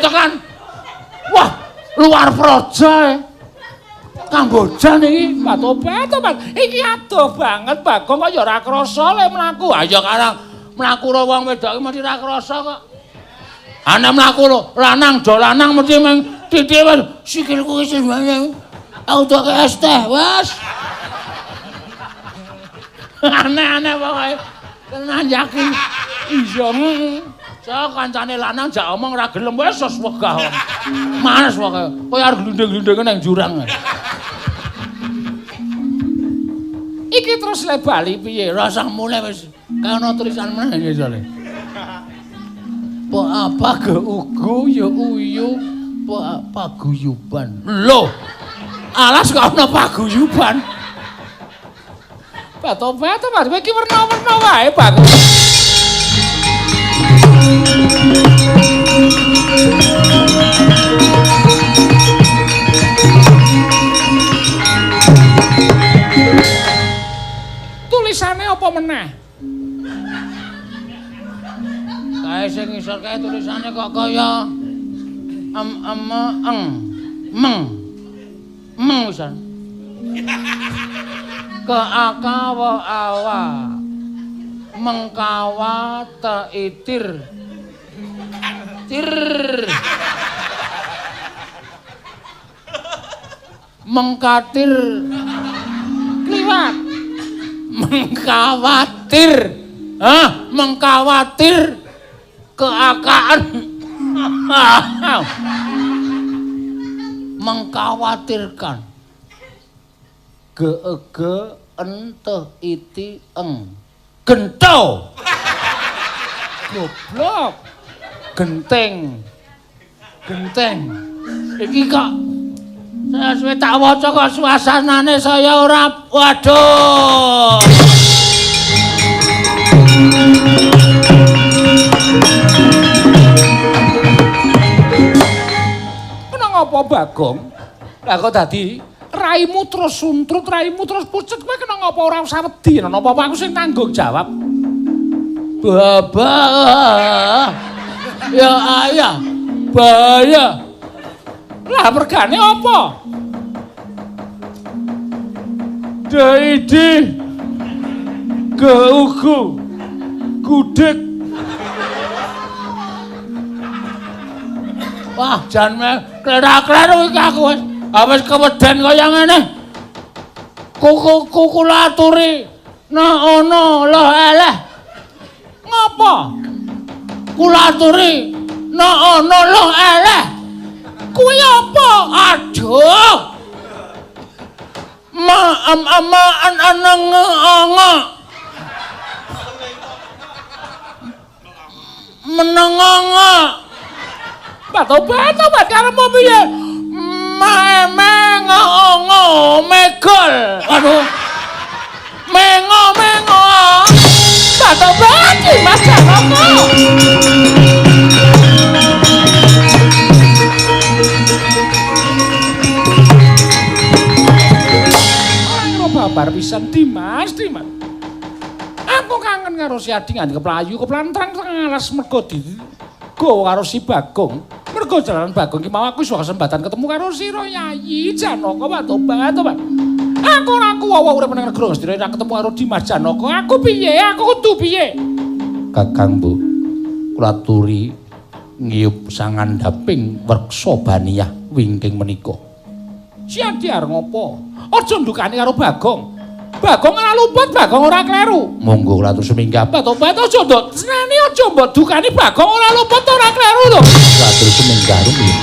Tekan. Wah, luar proja. Kamboja niki. Tobat, tobat. Iki adoh banget Bagong kok ya ora krasa lek mlaku. Ha ya karang mlaku ro wong wedok iki mesti ora krasa kok. Ana mlaku lho, lanang do lanang mesti meng titik wis sikilku iki sing aku doke es teh, wes. Aneh-aneh pokoke. Tenan yakin. Iya. Sok kancane lanang jak omong ora gelem wis wis wegah. Males pokoke. Kowe arep glunding-glundinge nang jurang. Iki terus le bali piye? Rasah mulih wis. Kae ana tulisan meneh ngisore. Po apa ge ugu ya uyu po paguyuban. Lho. Alas kok ana paguyuban. Tobat, tobat, kowe iki werna-werna wae, Bagong. Tulisane apa meneh? Kae sing ngisor kae tulisane kok kaya em em eng meng meng wisan. Ke a k w a wa mengkawa teitir tir mengkatir kliwat mengkawatir ah mengkawatir keakaan mengkhawatirkan g e g n t i t eng gento. Goblok. Genteng. Genteng. Iki kok saya suwe tak waca kok suasanane saya ora waduh. Kena ngapa Bagong? Lah kok dadi raimu terus suntrut, raimu terus pucet, kowe kena ngapa ora usah wedi, napa aku sing tanggung jawab. Bapak. Ya ayah. Bahaya. Lah mergane apa? Deidi geugu gudeg. Wah, jan klerak-kleru iki aku wis. Wis keweden kaya ngene. Kuku kula aturi nah ana loh eleh. Ngapa? Kula aturi nah ana loh eleh. Kuwi apa? Aduh. Ma am ama an anang anga. Menenganga. Batobat karepmu piye? Ma mengo megol. Aduh. Mengo mengo. Batobat Mas Janaka. Babar pisan Dimas, Dimas. Aku kangen karo si Adi nganti keplayu, keplantrang tengah alas mergo digawa karo si Bagong. Mergo jalanan Bagong ki mau aku iso kesempatan ketemu karo sira Yayi Janaka tobat tobat. Aku ora kuwawa urip nang negara Ngastina ora ketemu karo Dimas Janaka. Aku piye? Aku kudu piye? Kakang Bu, kula aturi ngiyup sangandhaping wreksa baniyah wingking menika. Si Adi arep ngopo? Aja ndukani karo Bagong. Bagong ora luput, Bagong ora kleru. Monggo kula atur suminggah. Tobat aja ndok seneni aja mbok dukani Bagong ora luput ora kleru lho. Kula atur suminggah rumiyin.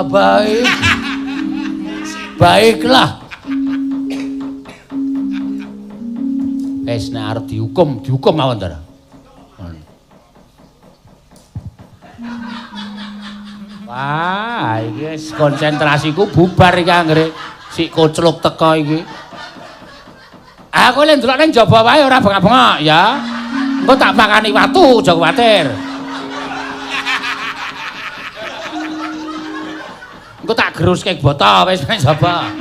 Baik. Baiklah. Wis nek arep dihukum, dihukum mawon ta. Wah, iki wis konsentrasiku bubar iki anggere si kocluk teko iki. Aku lek ndelok ning jaba wae ora bengak-bengok ya. Engko tak pakani watu, aja kuwatir. Engko tak geruske boto wis ning jaba.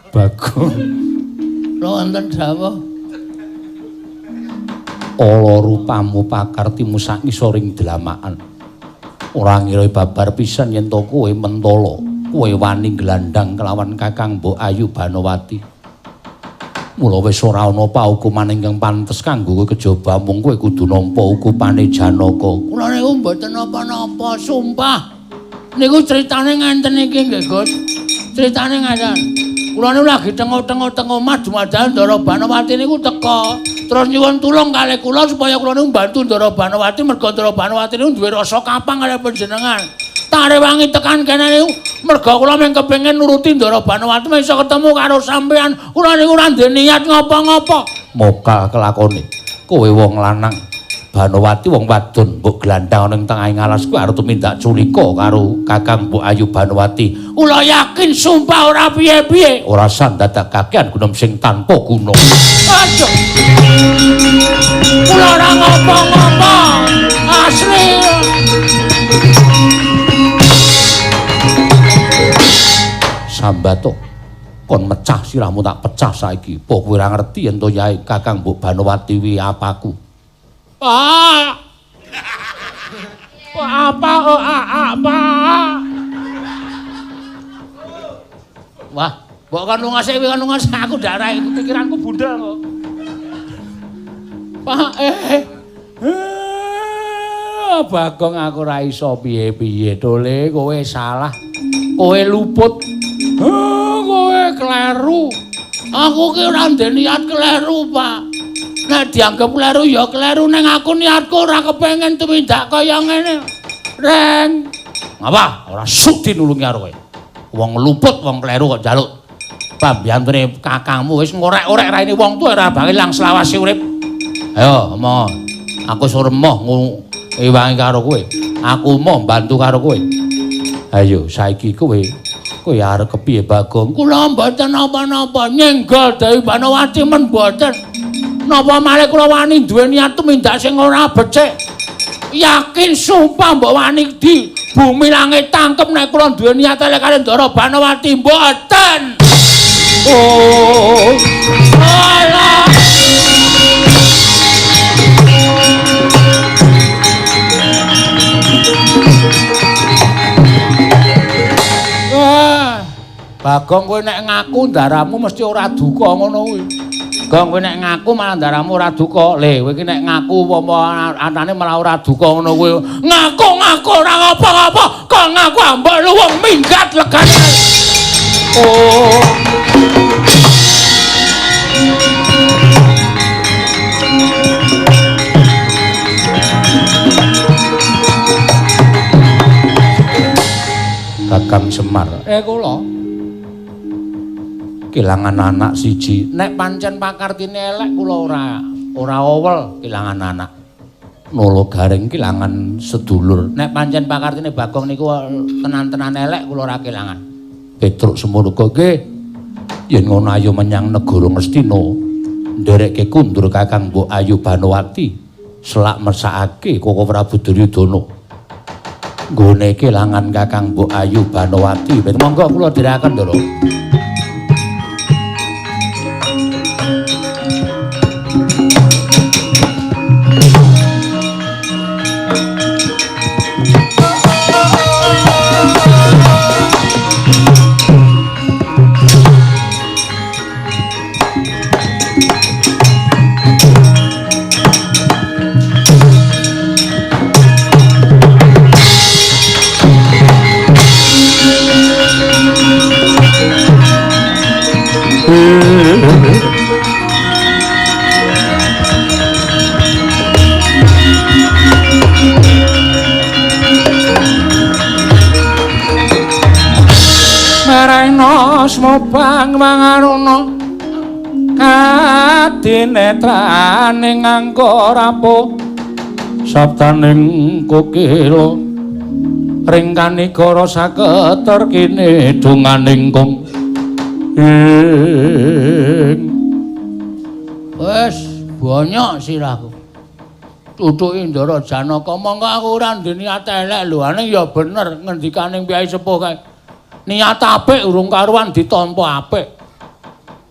Bagong. Lho wonten dawuh. Ala rupamu pakartimu sak ngisoring dlamakan. Ora ngira babar pisan yen to kowe mentala, kowe wani glandang kelawan Kakang Mbok Ayu Banowati. Mula wis ora ana paukuman ingkang pantes kanggo kowe kejaba mung kowe kudu nampa hukumane Janaka. Kula niku mboten napa-napa, sumpah. Niku critane ngenten iki nggih, Gus. Critane ngaten. Kula niku lagi tengok-tengok teng omah dumadakan Ndara Banowati niku teka. Terus nyuwun tulung kalih kula supaya kula niku mbantu Ndara Banowati merga Ndara Banowati niku duwe rasa kapang kalih panjenengan. Tak rewangi tekan kene niku merga kula mung kepengin nuruti Ndara Banowati iso ketemu karo sampean. Kula niku ora ndek niat ngopo-ngopo. Moga kelakone kowe wong lanang, Banowati wong wadon mbok glandang ning tengahing alas kuwi arep tumindak culika karo Kakang Mbok Ayu Banowati. Kula yakin sumpah ora piye-piye. Ora sandadak kakean gunung sing tanpa guna. Aduh. Kula ora ngopo-ngopo. Asli. Sambato kon mecah sirahmu tak pecah saiki. Apa kowe ora ngerti yen to Yai Kakang Mbok Banowati wi apaku? Pak. Pak apa o a a Pak. Wah, mbok kon lunga sik kon lunga sik aku darah pikiranku bundel kok. Pak Bagong aku ora iso piye-piye tole kowe salah. Kowe luput. Kowe kleru. Aku ki ora ndek niat kleru, Pak. Nek dianggep kleru ya kleru ning aku niatku ora kepengin tumindak kaya ngene. Reng. Ngapa? Ora sudi nulungi karo kowe. Wong luput wong kleru kok njaluk pambiyantune kakangmu wis ngorek-orek raine wong tuwa ora bakal ilang selawase urip. Ayo omong. Aku wis remoh ngewangi karo kowe. Aku moh bantu karo kowe. Ayo saiki kowe kowe arep kepiye Bagong? Kula mboten napa-napa nyenggol Dewi Banowati men mboten. Napa malih kula wani duwe niat tumindak sing ora becik. Yakin sumpah mbok wani di bumi langit tangkep nek kula duwe niat elek karo Ndara Banowati mboten. Oh. Alah. Wah, Bagong kowe nek ngaku ndaramu mesti ora duka ngono kuwi. Gong kowe nek ngaku malah ndaramu ora duka. Le kowe iki nek ngaku apa anane malah ora duka ngono kuwi. Ngaku-ngaku ora apa-apa, kok ngaku ambek luwung minggat legane. Oh. Kakang Semar. Kula kelangan anak siji. Nek pancen pakartine elek kula ora owel kelangan anak. Nolo garing kelangan sedulur. Nek pancen pakartine Bagong niku tenan-tenan elek kula ora kelangan. Petruk semono nggih. Yen ngono ayo menyang negara Ngastina. Nderekke kundur Kakang Mbok Ayu Banowati. Selak mesakake Koko Prabu Duryudana. Nggone kelangan Kakang Mbok Ayu Banowati. Monggo kula dherekaken, Ndara. Smobang mangaruna kadinetraning angka rapuh sabdaning kokila ring kanigara saketer kene donganing kung ing. Wis bonyok sirahku. Tutuki Ndara Janaka mongko aku ora ndek niat elek lho, ane ya bener ngendikaning piyai sepuh kae. Niat apik urung karuan ditampa apik.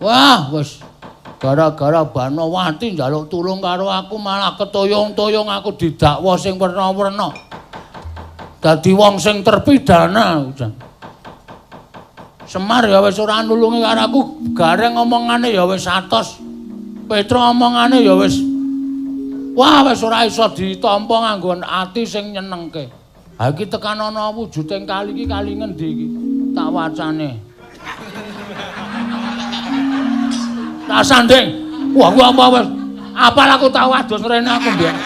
Wah, wis gara-gara Banowati njaluk tulung karo aku malah ketoyong-toyong aku didakwa sing werna-werna. Dadi wong sing terpidana. Semar ya wis ora nulungi karo aku, Gareng omongane ya wis atos. Petra omongane ya wis wah wis ora iso ditampa nganggo ati sing nyenengke. Ha iki tekan ana wujuding kali iki kali ngendi iki? Tak wacane. Tak sanding. Wah, gua apa wis. Apal aku tau adus rene aku mbiyen.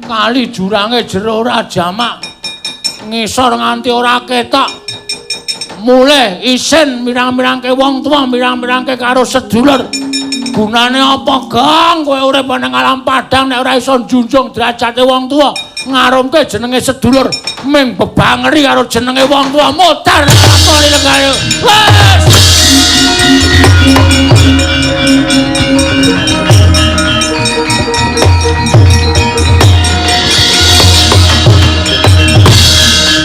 Kali jurange jero ora jamak. Ngisor nganti ora ketok. Mulih isin mirang-mirangke wong tuwa, mirang-mirangke karo sedulur. Gunane apa, Gong? Kowe urip nang alam padang nek ora iso njunjung derajate wong tuwa, ngarumke jenenge sedulur ming bebangeri karo jenenge wong tuwa modar lakoni legane. Wes.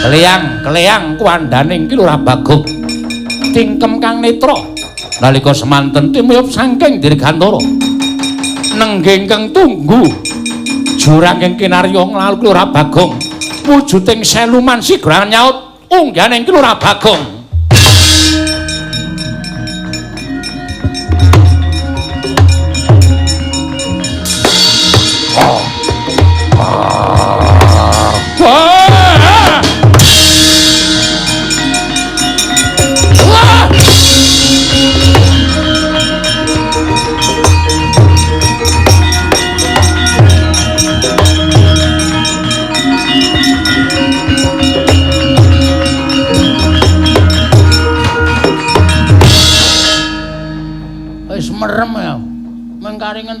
Keleyang, keleyang kuwandaning ki Lurah Bagong. Tingkem kang netra nalika semanten timuyup saking Dirgantara. Nenggih ingkang tunggu jurang ing kinarya nglalu Lurah Bagong. Wujuding seluman sigra nyaut ungganing ki Lurah Bagong.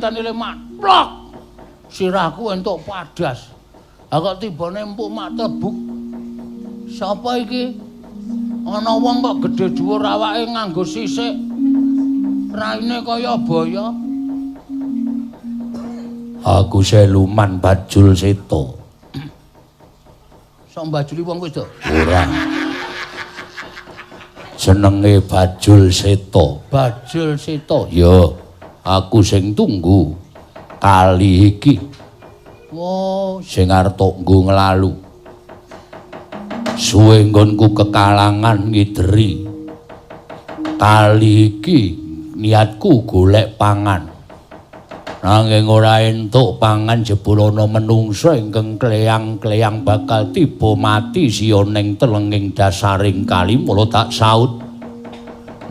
ngenteni le mak plok. Sirahku entuk padas. Ha kok tibane empuk mak tebuk. Sapa iki? Ana wong kok gedhe dhuwur awake nganggo sisik. Raine kaya baya. Aku Siluman Bajul Seta. Sok mbajuli wong wedok? Ora. Jenenge Bajul Seta. Bajul Seta. Ya, aku sing tunggu kali iki. Oh, sing arep tok nggo nglalu. Suwe nggonku kekalangan ngideri. Kali iki niatku golek pangan. Nanging ora entuk pangan jebul ana menungsa ingkang kleyang-kleyang bakal tiba mati siya ning telenging dasaring kali mula tak saut.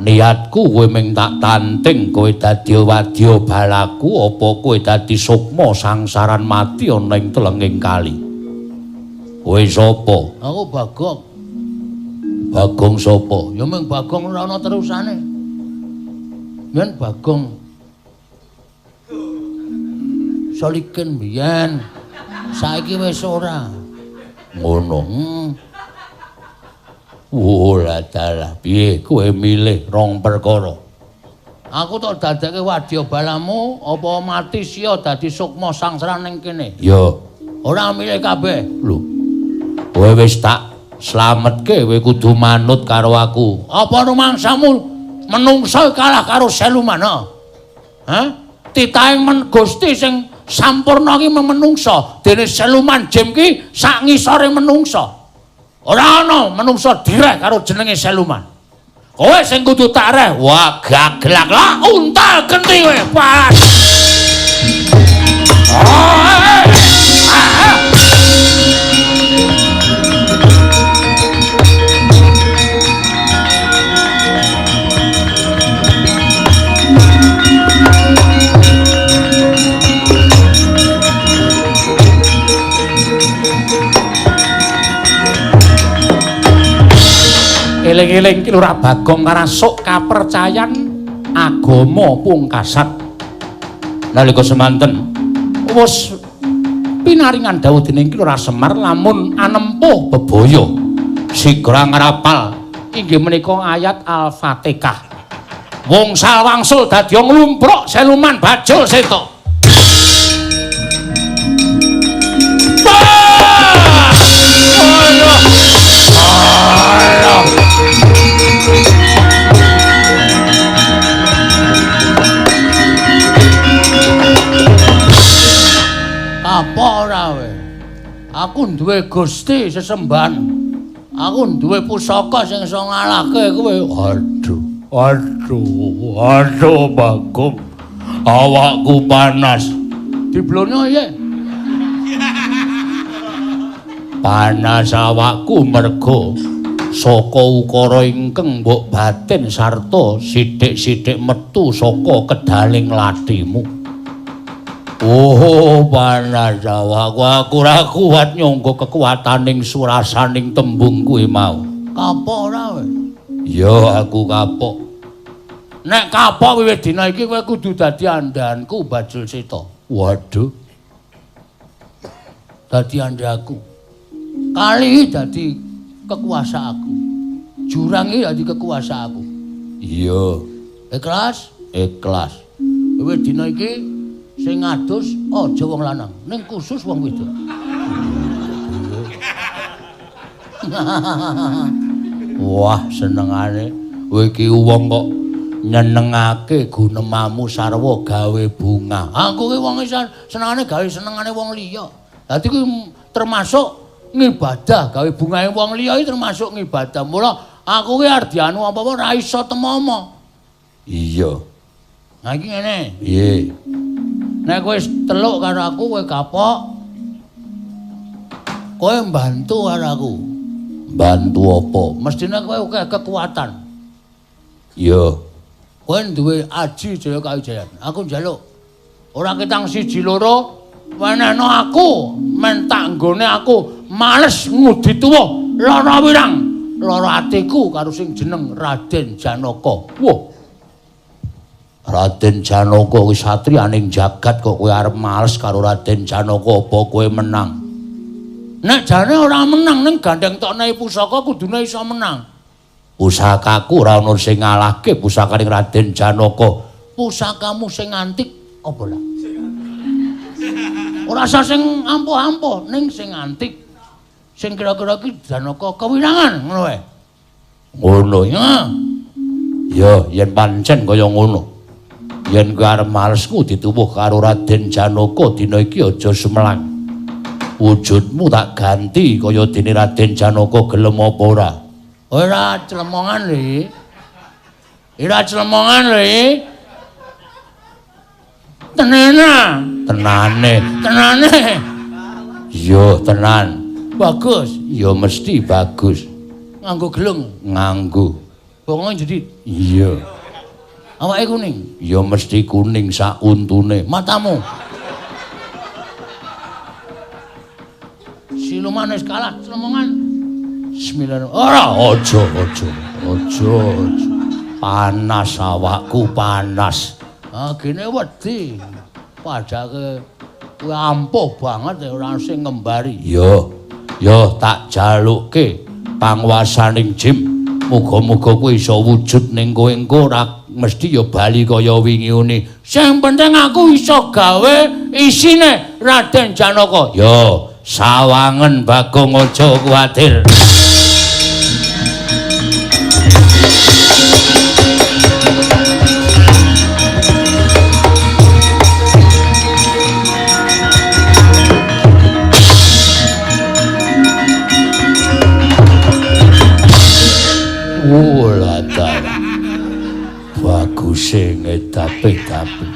Niatku kowe ming tak tanting kowe dadi wadya balaku apa kowe dadi sukma sangsaran mati ana ing telenging kali. Kowe sapa? Aku Bagong. Bagong sapa? Ya ming Bagong ora ana terusane. Yen Bagong Solikin biyen. Saiki wis ora. Ngono. Ora dalah piye kowe milih rong perkara. Aku tok dadekke wadya balamu apa mati siya dadi sukma sangsara ning kene. Ya. Ora milih kabeh. Lho. Kowe wis tak slametke kowe kudu manut karo aku. Apa rumangsamu menungsa kalah karo Siluman? Hah? Titahing men Gusti sing sampurna ki menungsa, dene Siluman Jim ki sak ngisore menungsa. Ora ana menungsa direh karo jenenge Siluman. Kowe sing kudu tak reh. Wah, gaglak lah untal genti kowe. Pas. Eling-eling Ki Lurah Bagong karasuk kapercayan agama pungkasan. Nalika semanten wis pinaringan dawuh dening Ki Lurah Semar lamun anempuh bebaya sigra ngrapal inggih menika ayat Al-Fatihah. Wongsal wangsul dadi nglumpruk Siluman Bajul Seta. Apa ora kowe? Aku duwe Gusti sesembahan. Aku duwe pusaka sing iso ngalahke kowe. Aduh, aduh, aduh Bagong. Awakku panas. Diblonyo piye? Panas awakku mergo saka ukara ingkang mbok batin sarta sithik-sithik metu saka kedaling lathimu. Oh, panas awakku, aku ora kuat nyangga kekuataning surasaning tembung kuwi mau. Kapok ora kowe? Ya, aku kapok. Nek kapok wiwit dina iki kowe kudu dadi andhanku Bajul Seta. Waduh. Dadi andhaku. Kali dadi kekuasaanku. Jurang iki dadi kekuasaanku. Iya. Ikhlas? Ikhlas. Wiwit dina iki sing ngadus aja wong lanang, ning khusus wong wedok. Wah, senengane kowe iki wong kok nyenengake gunemamu sarwa gawe bunga. Aku ki wong senengane gawe senengane wong liya. Dadi kuwi termasuk ngibadah, gawe bungahe wong liya iki termasuk ngibadah. Mula aku ki arep dianu apa-apa ora iso temomo. Iya. Nah iki ngene. Piye? Nek kowe teluk karo aku kowe kapok. Kowe mbantu karo aku. Mbantu apa? Mestine kowe akeh kekuatan. Iya. Kowe duwe aji Jaya Kawijayan. Aku njaluk. Ora ketang siji loro wenehno aku, men tak nggone aku males ngudi tuwa lara wirang, lara atiku karo sing jeneng Raden Janaka. Wah. Raden Janaka kuwi satriyaning jagat kok kowe arep males karo Raden Janaka apa kowe menang? Nek jane ora menang ning gandeng tokne pusaka kudune iso menang. Pusakaku ora ono sing ngalahke pusakaning Raden Janaka. Pusakamu sing antik apa lah? Ora usah sing ampuh-ampuh ning sing antik. Sing kira-kira iki Janaka kewirangan ngono wae. Ngono ya. Ya yen pancen kaya ngono. Yen kowe arep malesku dituwuh karo Raden Janaka dina iki aja sumelang. Wujudmu tak ganti kaya dene Raden Janaka gelem apa ora? Ora clemongan lho. Ora clemongan lho. Tenana. Tenane. Tenane. Iya, tenan. Bagus. Ya mesti bagus. Nganggo gelung. Nganggo. Bongo jedit. Iya. Awake kuning. Ya mesti kuning sak untune. Matamu. Siluman wis kalah clemongan. Bismillahirrahmanirrahim. Ora, aja, aja. Aja, aja. Panas awakku, panas. Ah, gene wedi. Padake kuwi ampuh banget ora sing ngembari. Ya, ya tak jalukke panguwasaning Jim. Muga-muga kuwi iso wujud ning kowe engko ora mesti ya bali kaya wingi une. Sing penting aku iso gawe isine Raden Janaka. Ya, sawangen Bagong aja kuwatir. Baguse ngedape-dape.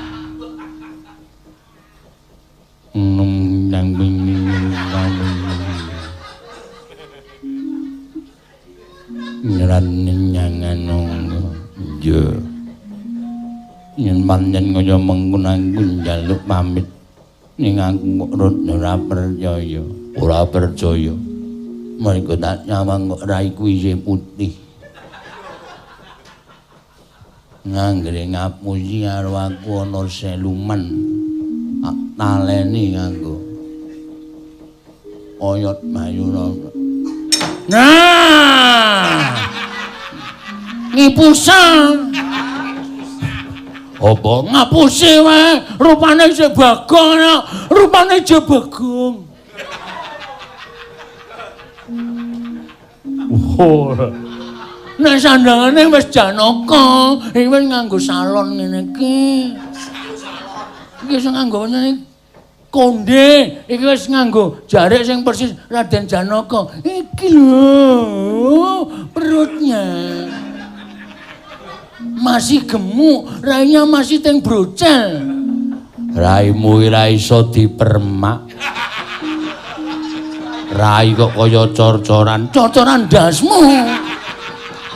Yen pancen kaya mengkono aku njaluk pamit ning aku kok ora percaya. Ora percaya. Mergo tak nyawang kok raiku isih putih. Nganggere ngapusi karo aku ana seluman. Tak taleni nganggo oyot mayura. Nah. Ngipusan. Apa ngapusi wae? Rupane isih Bagong, rupane isih Bagong. Oh. Nek sandangane wis Janaka, iki wis nganggo salon ngene iki. Iki sing nganggo ngene konde, iki wis nganggo jarik sing persis Raden Janaka. Iki lho, perutnya masih gemuk, rainya masih teng brocel. Raimu ora iso dipermak. Rai kok kaya cor-coran, cor-coran ndasmu.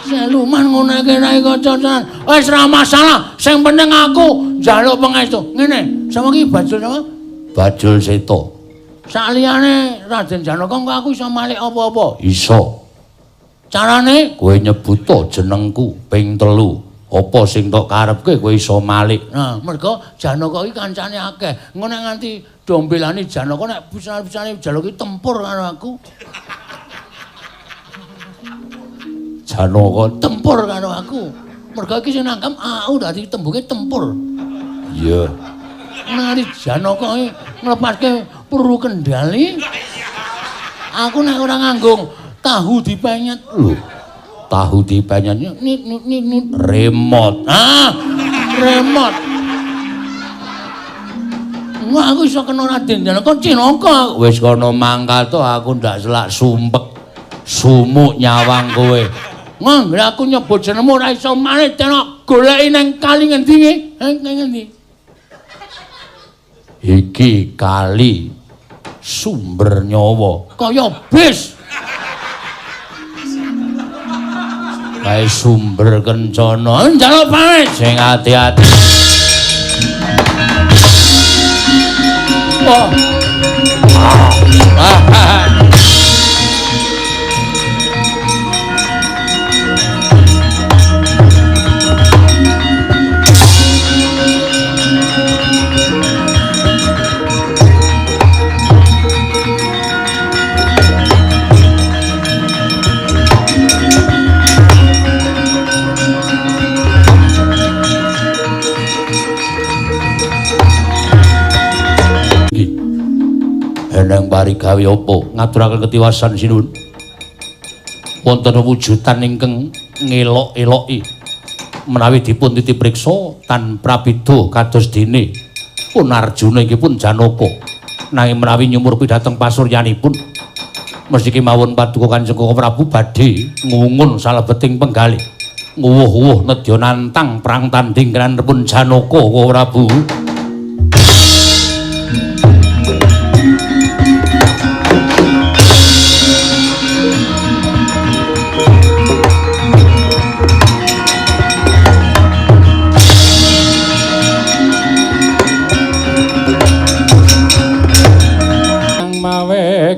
Siluman ngono iki rai kok cor-coran. Wis ora masalah, sing penting aku njaluk pangestu. Ngene, sama iki Bajul sama? Bajul Seto. Saliyane Raden Janaka engko aku iso malik apa-apa? Iso. Carane kowe nyebuta jenengku ping 3. Apa sing tok karepke kowe iso malik. Nah, mergo Janaka iki kancane akeh. Engko nek nganti dombelane Janaka nek pisan-pisane njaluk iki tempur karo aku. Janaka tempur karo aku. Mergo iki sing nangkep aku dadi tembunge tempur. Iya. Nek nganti Janaka iki nglepaske peluru kendali, aku nek ora nganggo tahu dipenyet. Lho. Tahu dipenyet nit nit nit nit remote. Ah, remote. Wah, aku iso kena Raden Janaka cilaka. Wis kono mangkat to aku ndak selak sumpek. Sumuk nyawang kowe. Nggih, aku nyebut jenengmu ora iso maneh tenok goleki nang kali ngendi iki? Nang ngendi? Iki kali sumber nyawa. Kaya bis. Kae sumber kencana. Njaluk pamit sing ati-ati. Oh. Eneng parigawe apa ngaturaken ketiwasan sinuwun. Wonten wujudan ingkang ngelok-eloki menawi dipun titipriksa tan prabida kados dene pun Arjuna inggih pun Janaka. Nanging menawi nyumurpi dhateng pasuryanipun mesti kemawon paduka Kanjeng Koko Prabu badhe ngungun salebeting penggalih nguwuh-uwuh nedya nantang perang tanding kranipun Janaka Koko Prabu.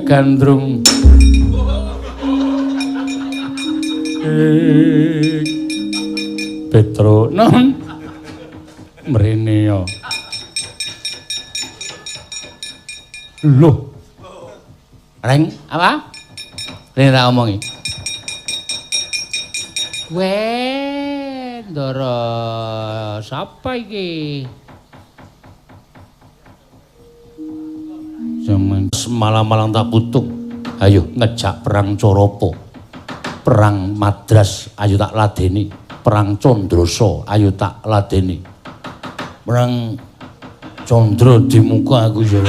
Gandrung Petro non mrene yo. Loh. Reng apa? Rene tak omongi. Weh, Ndara sapa iki? Semalam-malam tak putung. Ayo ngejak perang Coropo, perang Madras, ayo tak ladeni, perang Condroso, ayo tak ladeni, perang Condro di muka aku ya.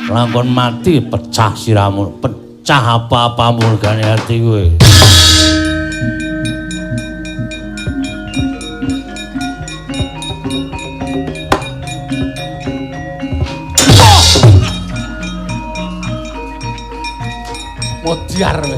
Lakon mati pecah siramu, pecah apa-apamu regane ati kowe. Modiar kowe.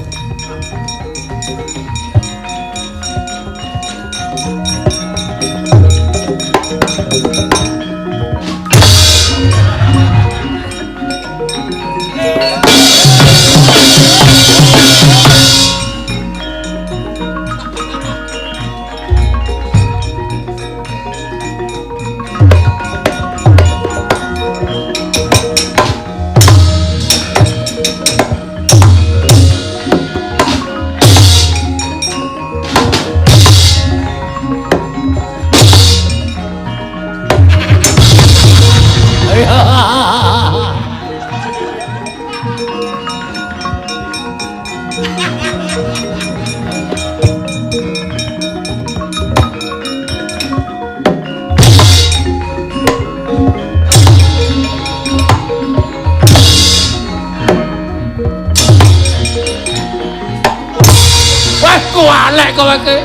Wah, kualek kowe iki.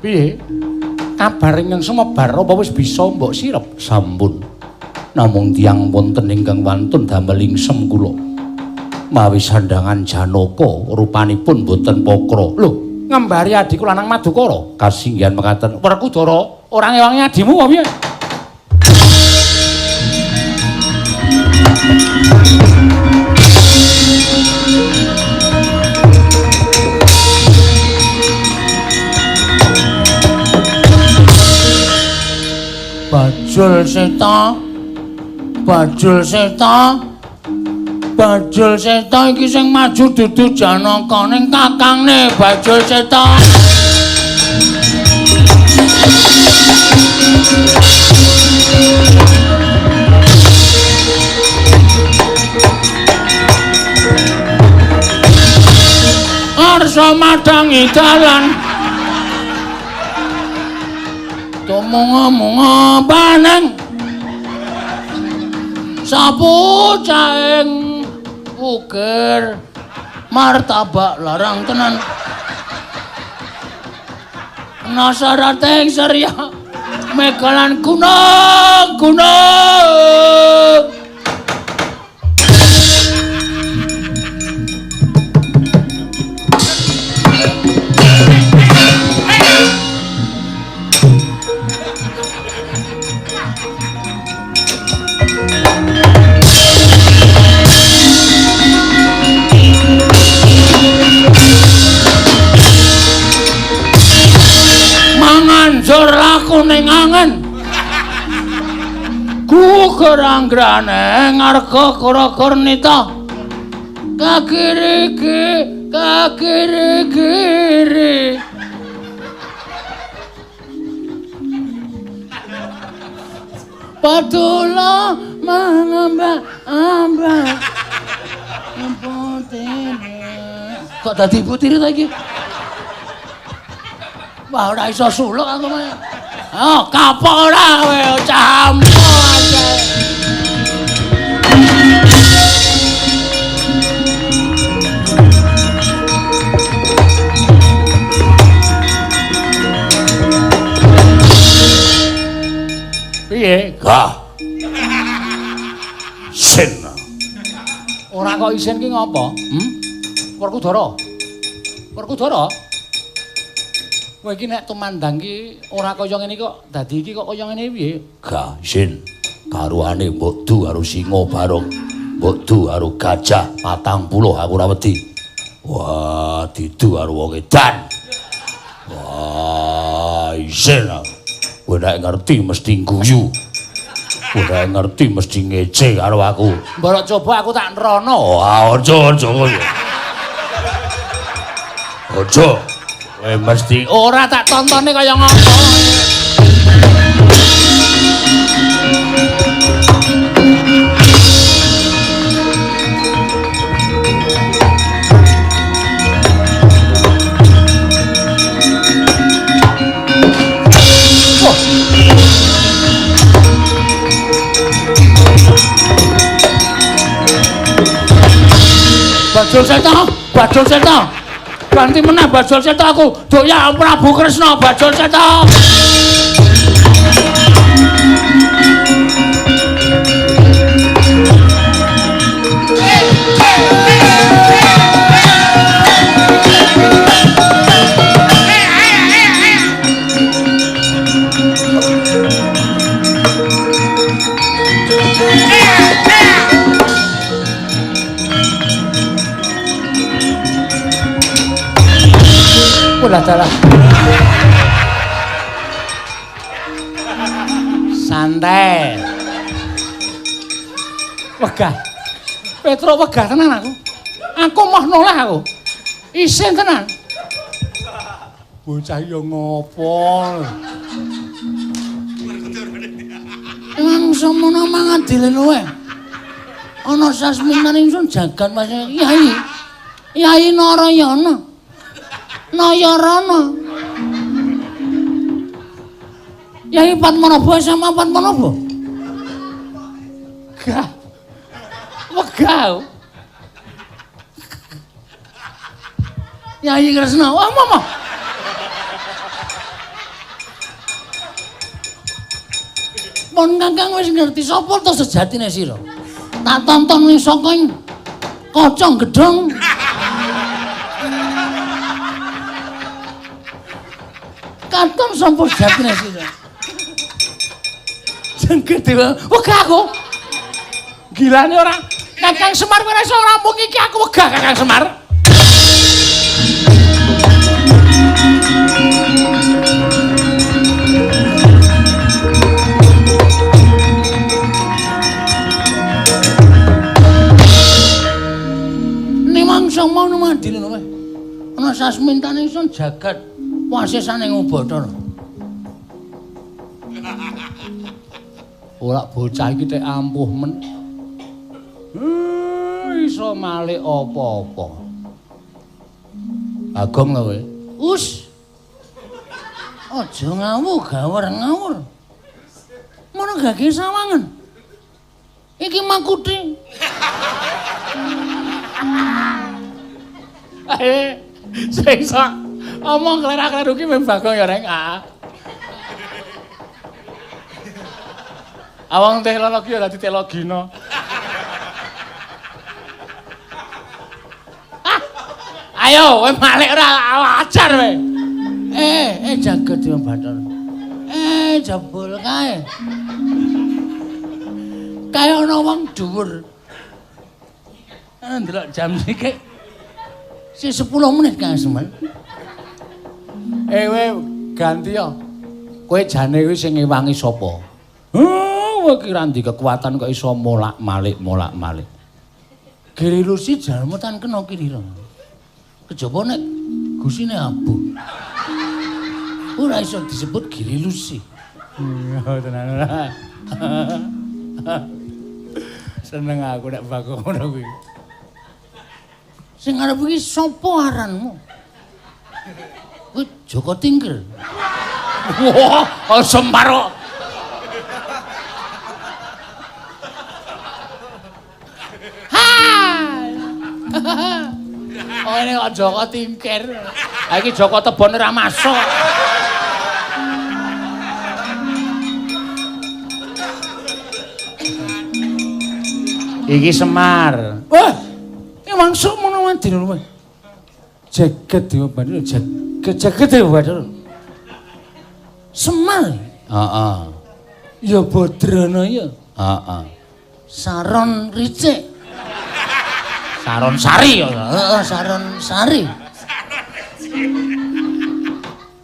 Piye? Kabar ingkang sumebar apa wis bisa mbok sirep? Sampun. Namung tiyang wonten ingkang wantun damel ingsem kula. Mawi sandhangan Janaka rupanipun boten pokra. Lho, ngembari adhiku lanang Madukara. Kasinggihan mekaten. Werkudara ora ngewangi adhimu apa piye? Bajul Seta, Bajul Seta, Bajul Seta iki sing maju dudu Janaka ning kakangne Bajul Seta. Arsa madangi dalan. Tumunga-munga paneng sapu caing ukir martabak larang tenan nasarating seria megalan gunung gunung. ning angen. Gugur anggrane ngarga kara-karnita. Kakiri kakiri kiri. Patula mangamba-amba. Kok dadi ibu tiri ta iki? Wah, ora iso suluk aku mah. Oh, kapok ora kowe cah ampo aja. Piye? Gah. Sin. Ora kok isin ki ngopo? Hmm? Werkudara. Werkudara. Kowe iki nek tumandang ki ora kaya ngene kok dadi iki kok kaya ngene piye? Gah, isin. Karuane mbok du karo singa barong. Mbok du karo gajah 40 aku ora wedi. Wah, didu karo wong edan. Wah, isin. Kowe nek ngerti mesti guyu. Kowe nek ngerti mesti ngece karo aku. Mborok coba aku tak nrono. Wah, aja aja kowe. Aja. Kowe mesti ora tak tontone kaya ngopo. Bajul Seta, Bajul Seta. Ganti meneh Bajul Seta aku. Doya Prabu Kresna Bajul Seta. Walah dalah. Santai. Wegah. Petro wegah tenan aku. Aku moh noleh aku. Isin tenan. Bocah yo ngopo? Emang semono mangan dilene wae. Ana sasminan ingsun jagan Mas Yai. Yai Narayana. Nayarana. Yai Padmanabha sama Padmanabha. Gah. Wegah. Yai Kresna, wah mama. Pon Kakang wis ngerti sapa to sejatine sira. Tak tonton ning saka kaca gedhong. Katon sapa sejatine sira. Jengke dewa, wegah aku. Gilane ora. Kakang Semar ora iso rampung iki aku wegah Kakang Semar. Nimangsa mau numadine kowe. Ana sasmintane ingsun jagat wasesane Bathara. Ora bocah iki tek ampuh men. Iso malik apa-apa. Bagong lho kowe. Us. Aja ngawur gawur ngawur. Mono gage sawangan. Iki makuti. Sing sok omong klerak-kleru ki mung Bagong ya reng. Awang teknologi ya dadi telogina. Ayo kowe malik ora ajar kowe. Jaga Dewa Bathara. Jebul kae. Kae ana wong dhuwur. Ndelok jam sithik. Si 10 menit Kang Semen. Kowe ganti ya. Kowe jane kuwi sing ngewangi sapa? Kowe ki ra ndhi kekuatan kok iso molak-malik molak-malik. Giri Lusi jalma tan kena kirira. Kejaba nek gusine abuh. Ora iso disebut Giri Lusi. Iya tenan ora. Seneng aku nek Bagong ngono kuwi. Sing arep iki sapa aranmu? Kuwi Joko Tingkir. Wah, Semar. Ha. Oh, ini kok Joko Tingkir. Ha iki Joko Tebon ora masuk. Iki Semar. Wah, iki mangsuk ngono wadine kowe. Jagat Dewa Bathara, jagat jagat Dewa Bathara. Semar. Heeh. Ya Badrana ya. Heeh. Saron Ricik. Saron Sari ya. Heeh, Saron Sari.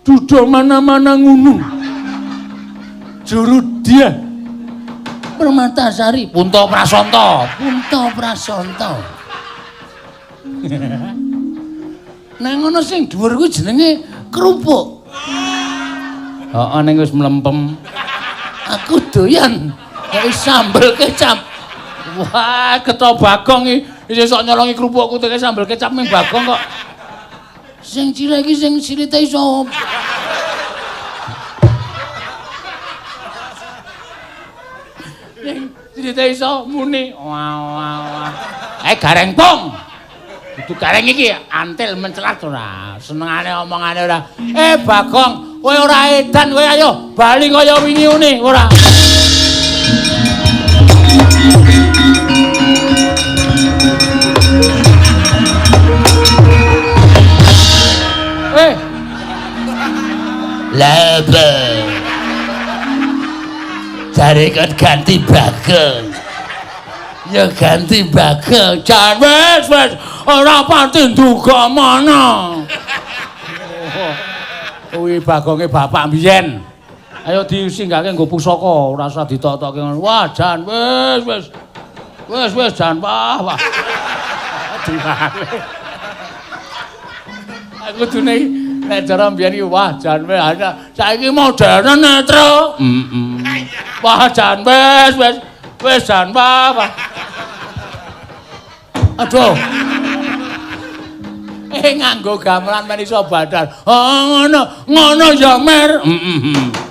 Duda mana-mana ngunu. Juru dia. Permatasari, Punta Prasanta, Punta Prasanta. Nang ngono sing dhuwur kuwi jenenge kerupuk. Heeh, ning wis mlempem. Aku doyan kaya sambel kecap. Wah, getha Bagong iki isih sok nyolongi kerupukku teke sambel kecap ning Bagong kok. Sing cilik iki sing silite iso. Silite iso muni. Wah wah wah. Gareng pong. Dudu gareng iki antil mencelat ora. Senengane omongane ora. Bagong, kowe ora edan kowe ayo bali kaya wingi uni ora. Lha jare kon ganti Bagong. Ya ganti Bagong. Jan wis wis ora pati nduga mana. Kuwi Bagonge bapak mbiyen. Ayo disinggahke nggo pusaka, ora usah ditok-tokke ngono. Wah, jan wis wis. Wis wis jan wah wah. Diwale. Aku kudune nek cara mbiyen iki wah jan wis saiki modern netro. Heeh. Wah jan wis wis wis jan wah wah. Aduh. Nganggo gamelan men iso badal. Oh ngono, ngono ya Mer. Heeh.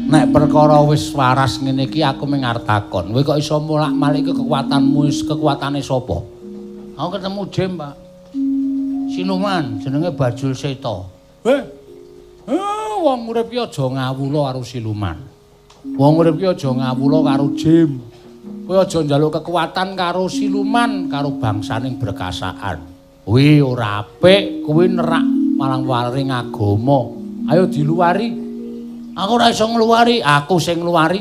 Nek perkara wis waras ngene iki aku mung arep takon, kowe kok iso molak-malik kekuatanmu wis kekuatane sapa? Aku ketemu Jem, Pak. Siluman jenenge Bajul Seta. Wong urip ki aja ngawula karo siluman. Wong urip ki aja ngawula karo Jem. Kowe aja njaluk kekuatan karo siluman, karo bangsaning berkasaan. Kuwi ora apik, kuwi nerak marang waring agama. Ayo diluwari. Aku ora iso ngluwari, aku sing ngluwari.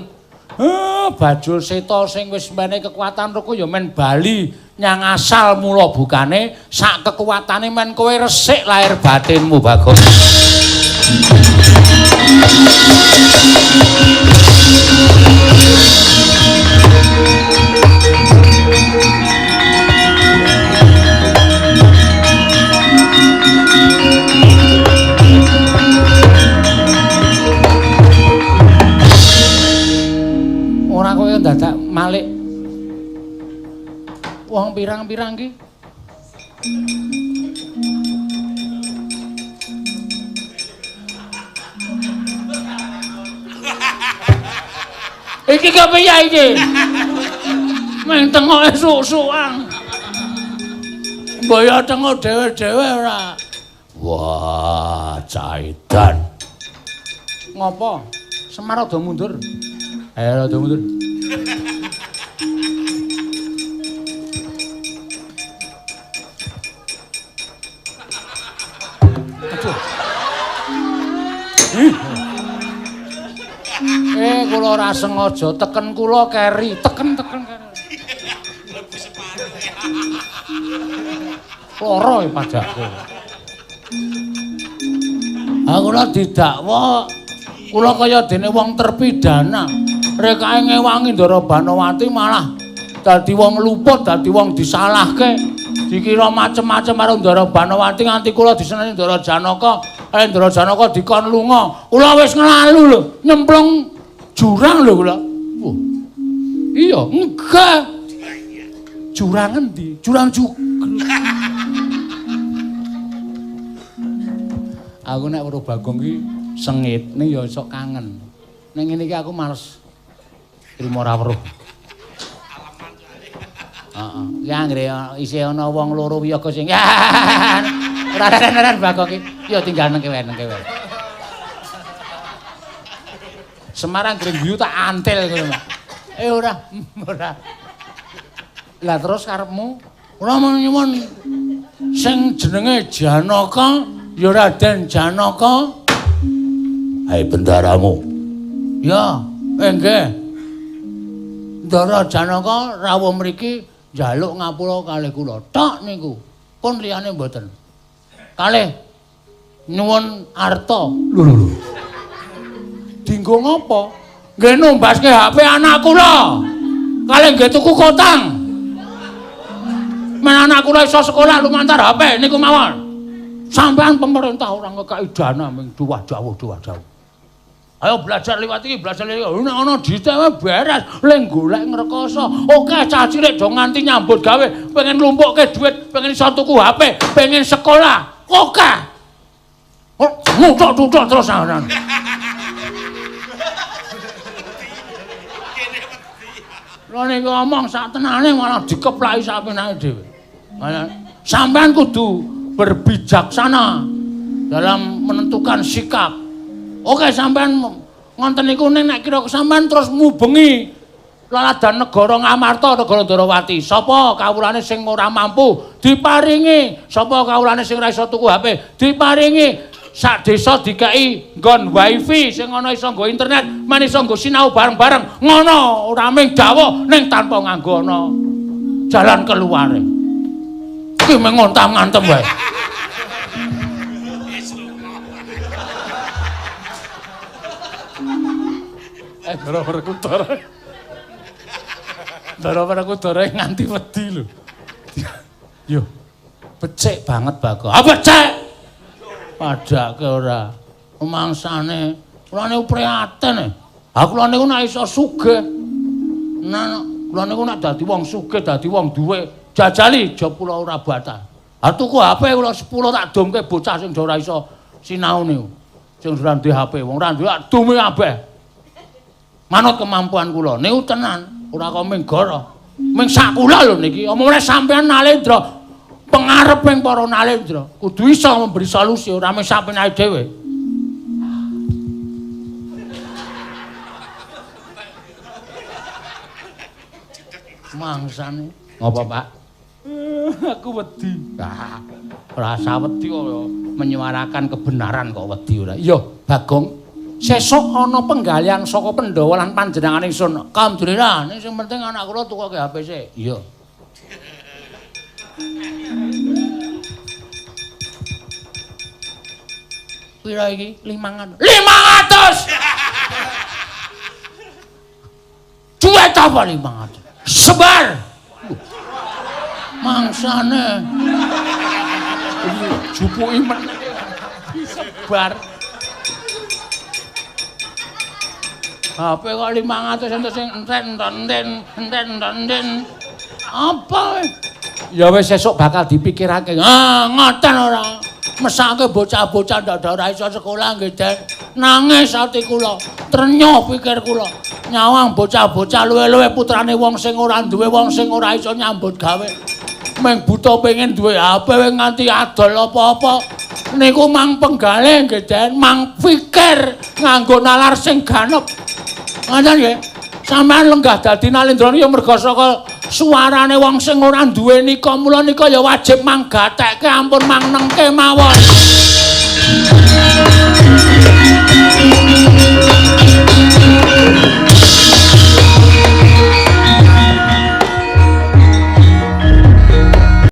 Bajul Seta sing wis menehi kekuatan ruku ya men bali nyang asal mula bukane sak kekuatane men kowe resik lahir batinmu Bagong. Ora kowe dadak malik wong pirang-pirang ki. Iki kepiye iki? Meng tengoke suk-sukan. Mbok ya tengok dhewe-dhewe ora. Wah, caidan. Ngopo? Semar rada mundur. Ayo rada mundur. Kula ora sengaja teken kula keri, teken-teken keri. Mlebu separuh. Lara e pajakku. Ah kula didakwa kula kaya dene wong terpidana. Rekake ngewangi Ndara Banowati malah dadi wong luput, dadi wong disalahke. Dikira macem-macem karo Ndara Banowati nganti kula diseneni Ndara Janaka, Ndara Janaka dikon lunga. Kula wis nglalu lho, nyemplung jurang lho kula. Wah. Iya, enggak. Jurang endi? Jurang jugruk. Aku nek weruh Bagong ki sengit ning ya iso kangen. Ning ngene iki aku males trimo ora weruh. Heeh. Ki anggere isih ana wong loro wiyaga sing ora ora Bagong ki ya tinggal nang kewen nang kewen. Semarang anggere guyu tak antil ngono. Eh ora, ora. Lah terus karepmu? Ora nyuwun sing jenenge Janaka ya Raden Janaka. Hai bendaramu. Ya, nggih. Ndara Janaka rawuh mriki njaluk ngapura kalih kula. Tok niku. Pun liyane mboten. Kalih nyuwun arta. Lho lho lho. Dinggo ngapa? Nggih numbaske HP anak kula. Kalih nggih tuku kotang. Men anak kula iso sekolah lumantar HP niku mawon. Sampean pemerintah ora ngekeki dana ming duwah jauh duwah jauh. Ayo belajar liwat iki, belajar liwat iki. Nek ana dite beres, le golek ngrekoso. Oke cah cilik do nganti nyambut gawe, pengen lumpukke dhuwit, pengen iso tuku HP, pengen sekolah. Oke. Oh, nguthuk-nguthuk terus aran. Lha nek ngomong sak tenane malah dikeplaki sak penake dhewe. Sampean kudu berbijaksana dalam menentukan sikap. Oke sampean ngonten niku nek kira sampean terus mubengi laladan negara Ngamarta negara Ndorowati. Sapa kawulane sing ora mampu diparingi, sapa kawulane sing ora iso tuku HP diparingi. Sak desa dikeki nggon wifi sing ana iso nggo internet, men iso nggo sinau bareng-bareng. Ngono ora mung dawuh ning tanpa nganggo ana jalan keluare. Iki mung ngontam-ngantem wae. Ndara Werkudara. Ndara Werkudara nganti wedi lho. Yo, becik banget Bagong. Ah becik. Padake ora. Mangsane kula niku prihatin. Ha kula niku nek iso sugih. Nah, kula niku nek dadi wong sugih, dadi wong duwe, jajali job kula ora batal. Ha tuku HP kula 10 tak domke bocah sing ora iso sinau niku. Sing ora duwe HP, wong ora duwe tak dome kabeh. Manut kemampuan kula niku tenan, ora kok mung goro. Mung sak kula lho niki. Omongane sampean Nalendra, pengareping para Nalendra kudu iso memberi solusi ora mung sak penake dhewe. Mangsane ngopo, Pak? Aku wedi. Ah, rasa wedi kok menyuarakan kebenaran kok wedi ora. Iya, Bagong. Sesuk ana penggalian saka Pandhawa lan panjenengan ingsun. Alhamdulillah, ning sing penting anak kula tukoke HP sik. Iya. Pira iki? 500. 500. Duit apa 500? Sebar. Mangsane. Jupuki meneh. Disebar. HP kok 500 entuk sing enten-enten. Apa? Ya wis sesuk bakal dipikirake. Ah, ngoten ora. Mesake bocah-bocah ndak ora iso sekolah nggih, Den. Nangis ati kula, trenyuh pikir kula. Nyawang bocah-bocah luwe-luwe putrane wong sing ora duwe, wong sing ora iso nyambut gawe. Mung buta pengen duwe HP nganti adol apa-apa. Niku mang penggalih nggih, Den, mang pikir nganggo nalar sing ganep. Ngoten nggih. Sampeyan lenggah dadi Nalendra ya merga saka suarane wong sing ora duwe nika, mula nika ya wajib manggatekke ampun mangnengke mawon.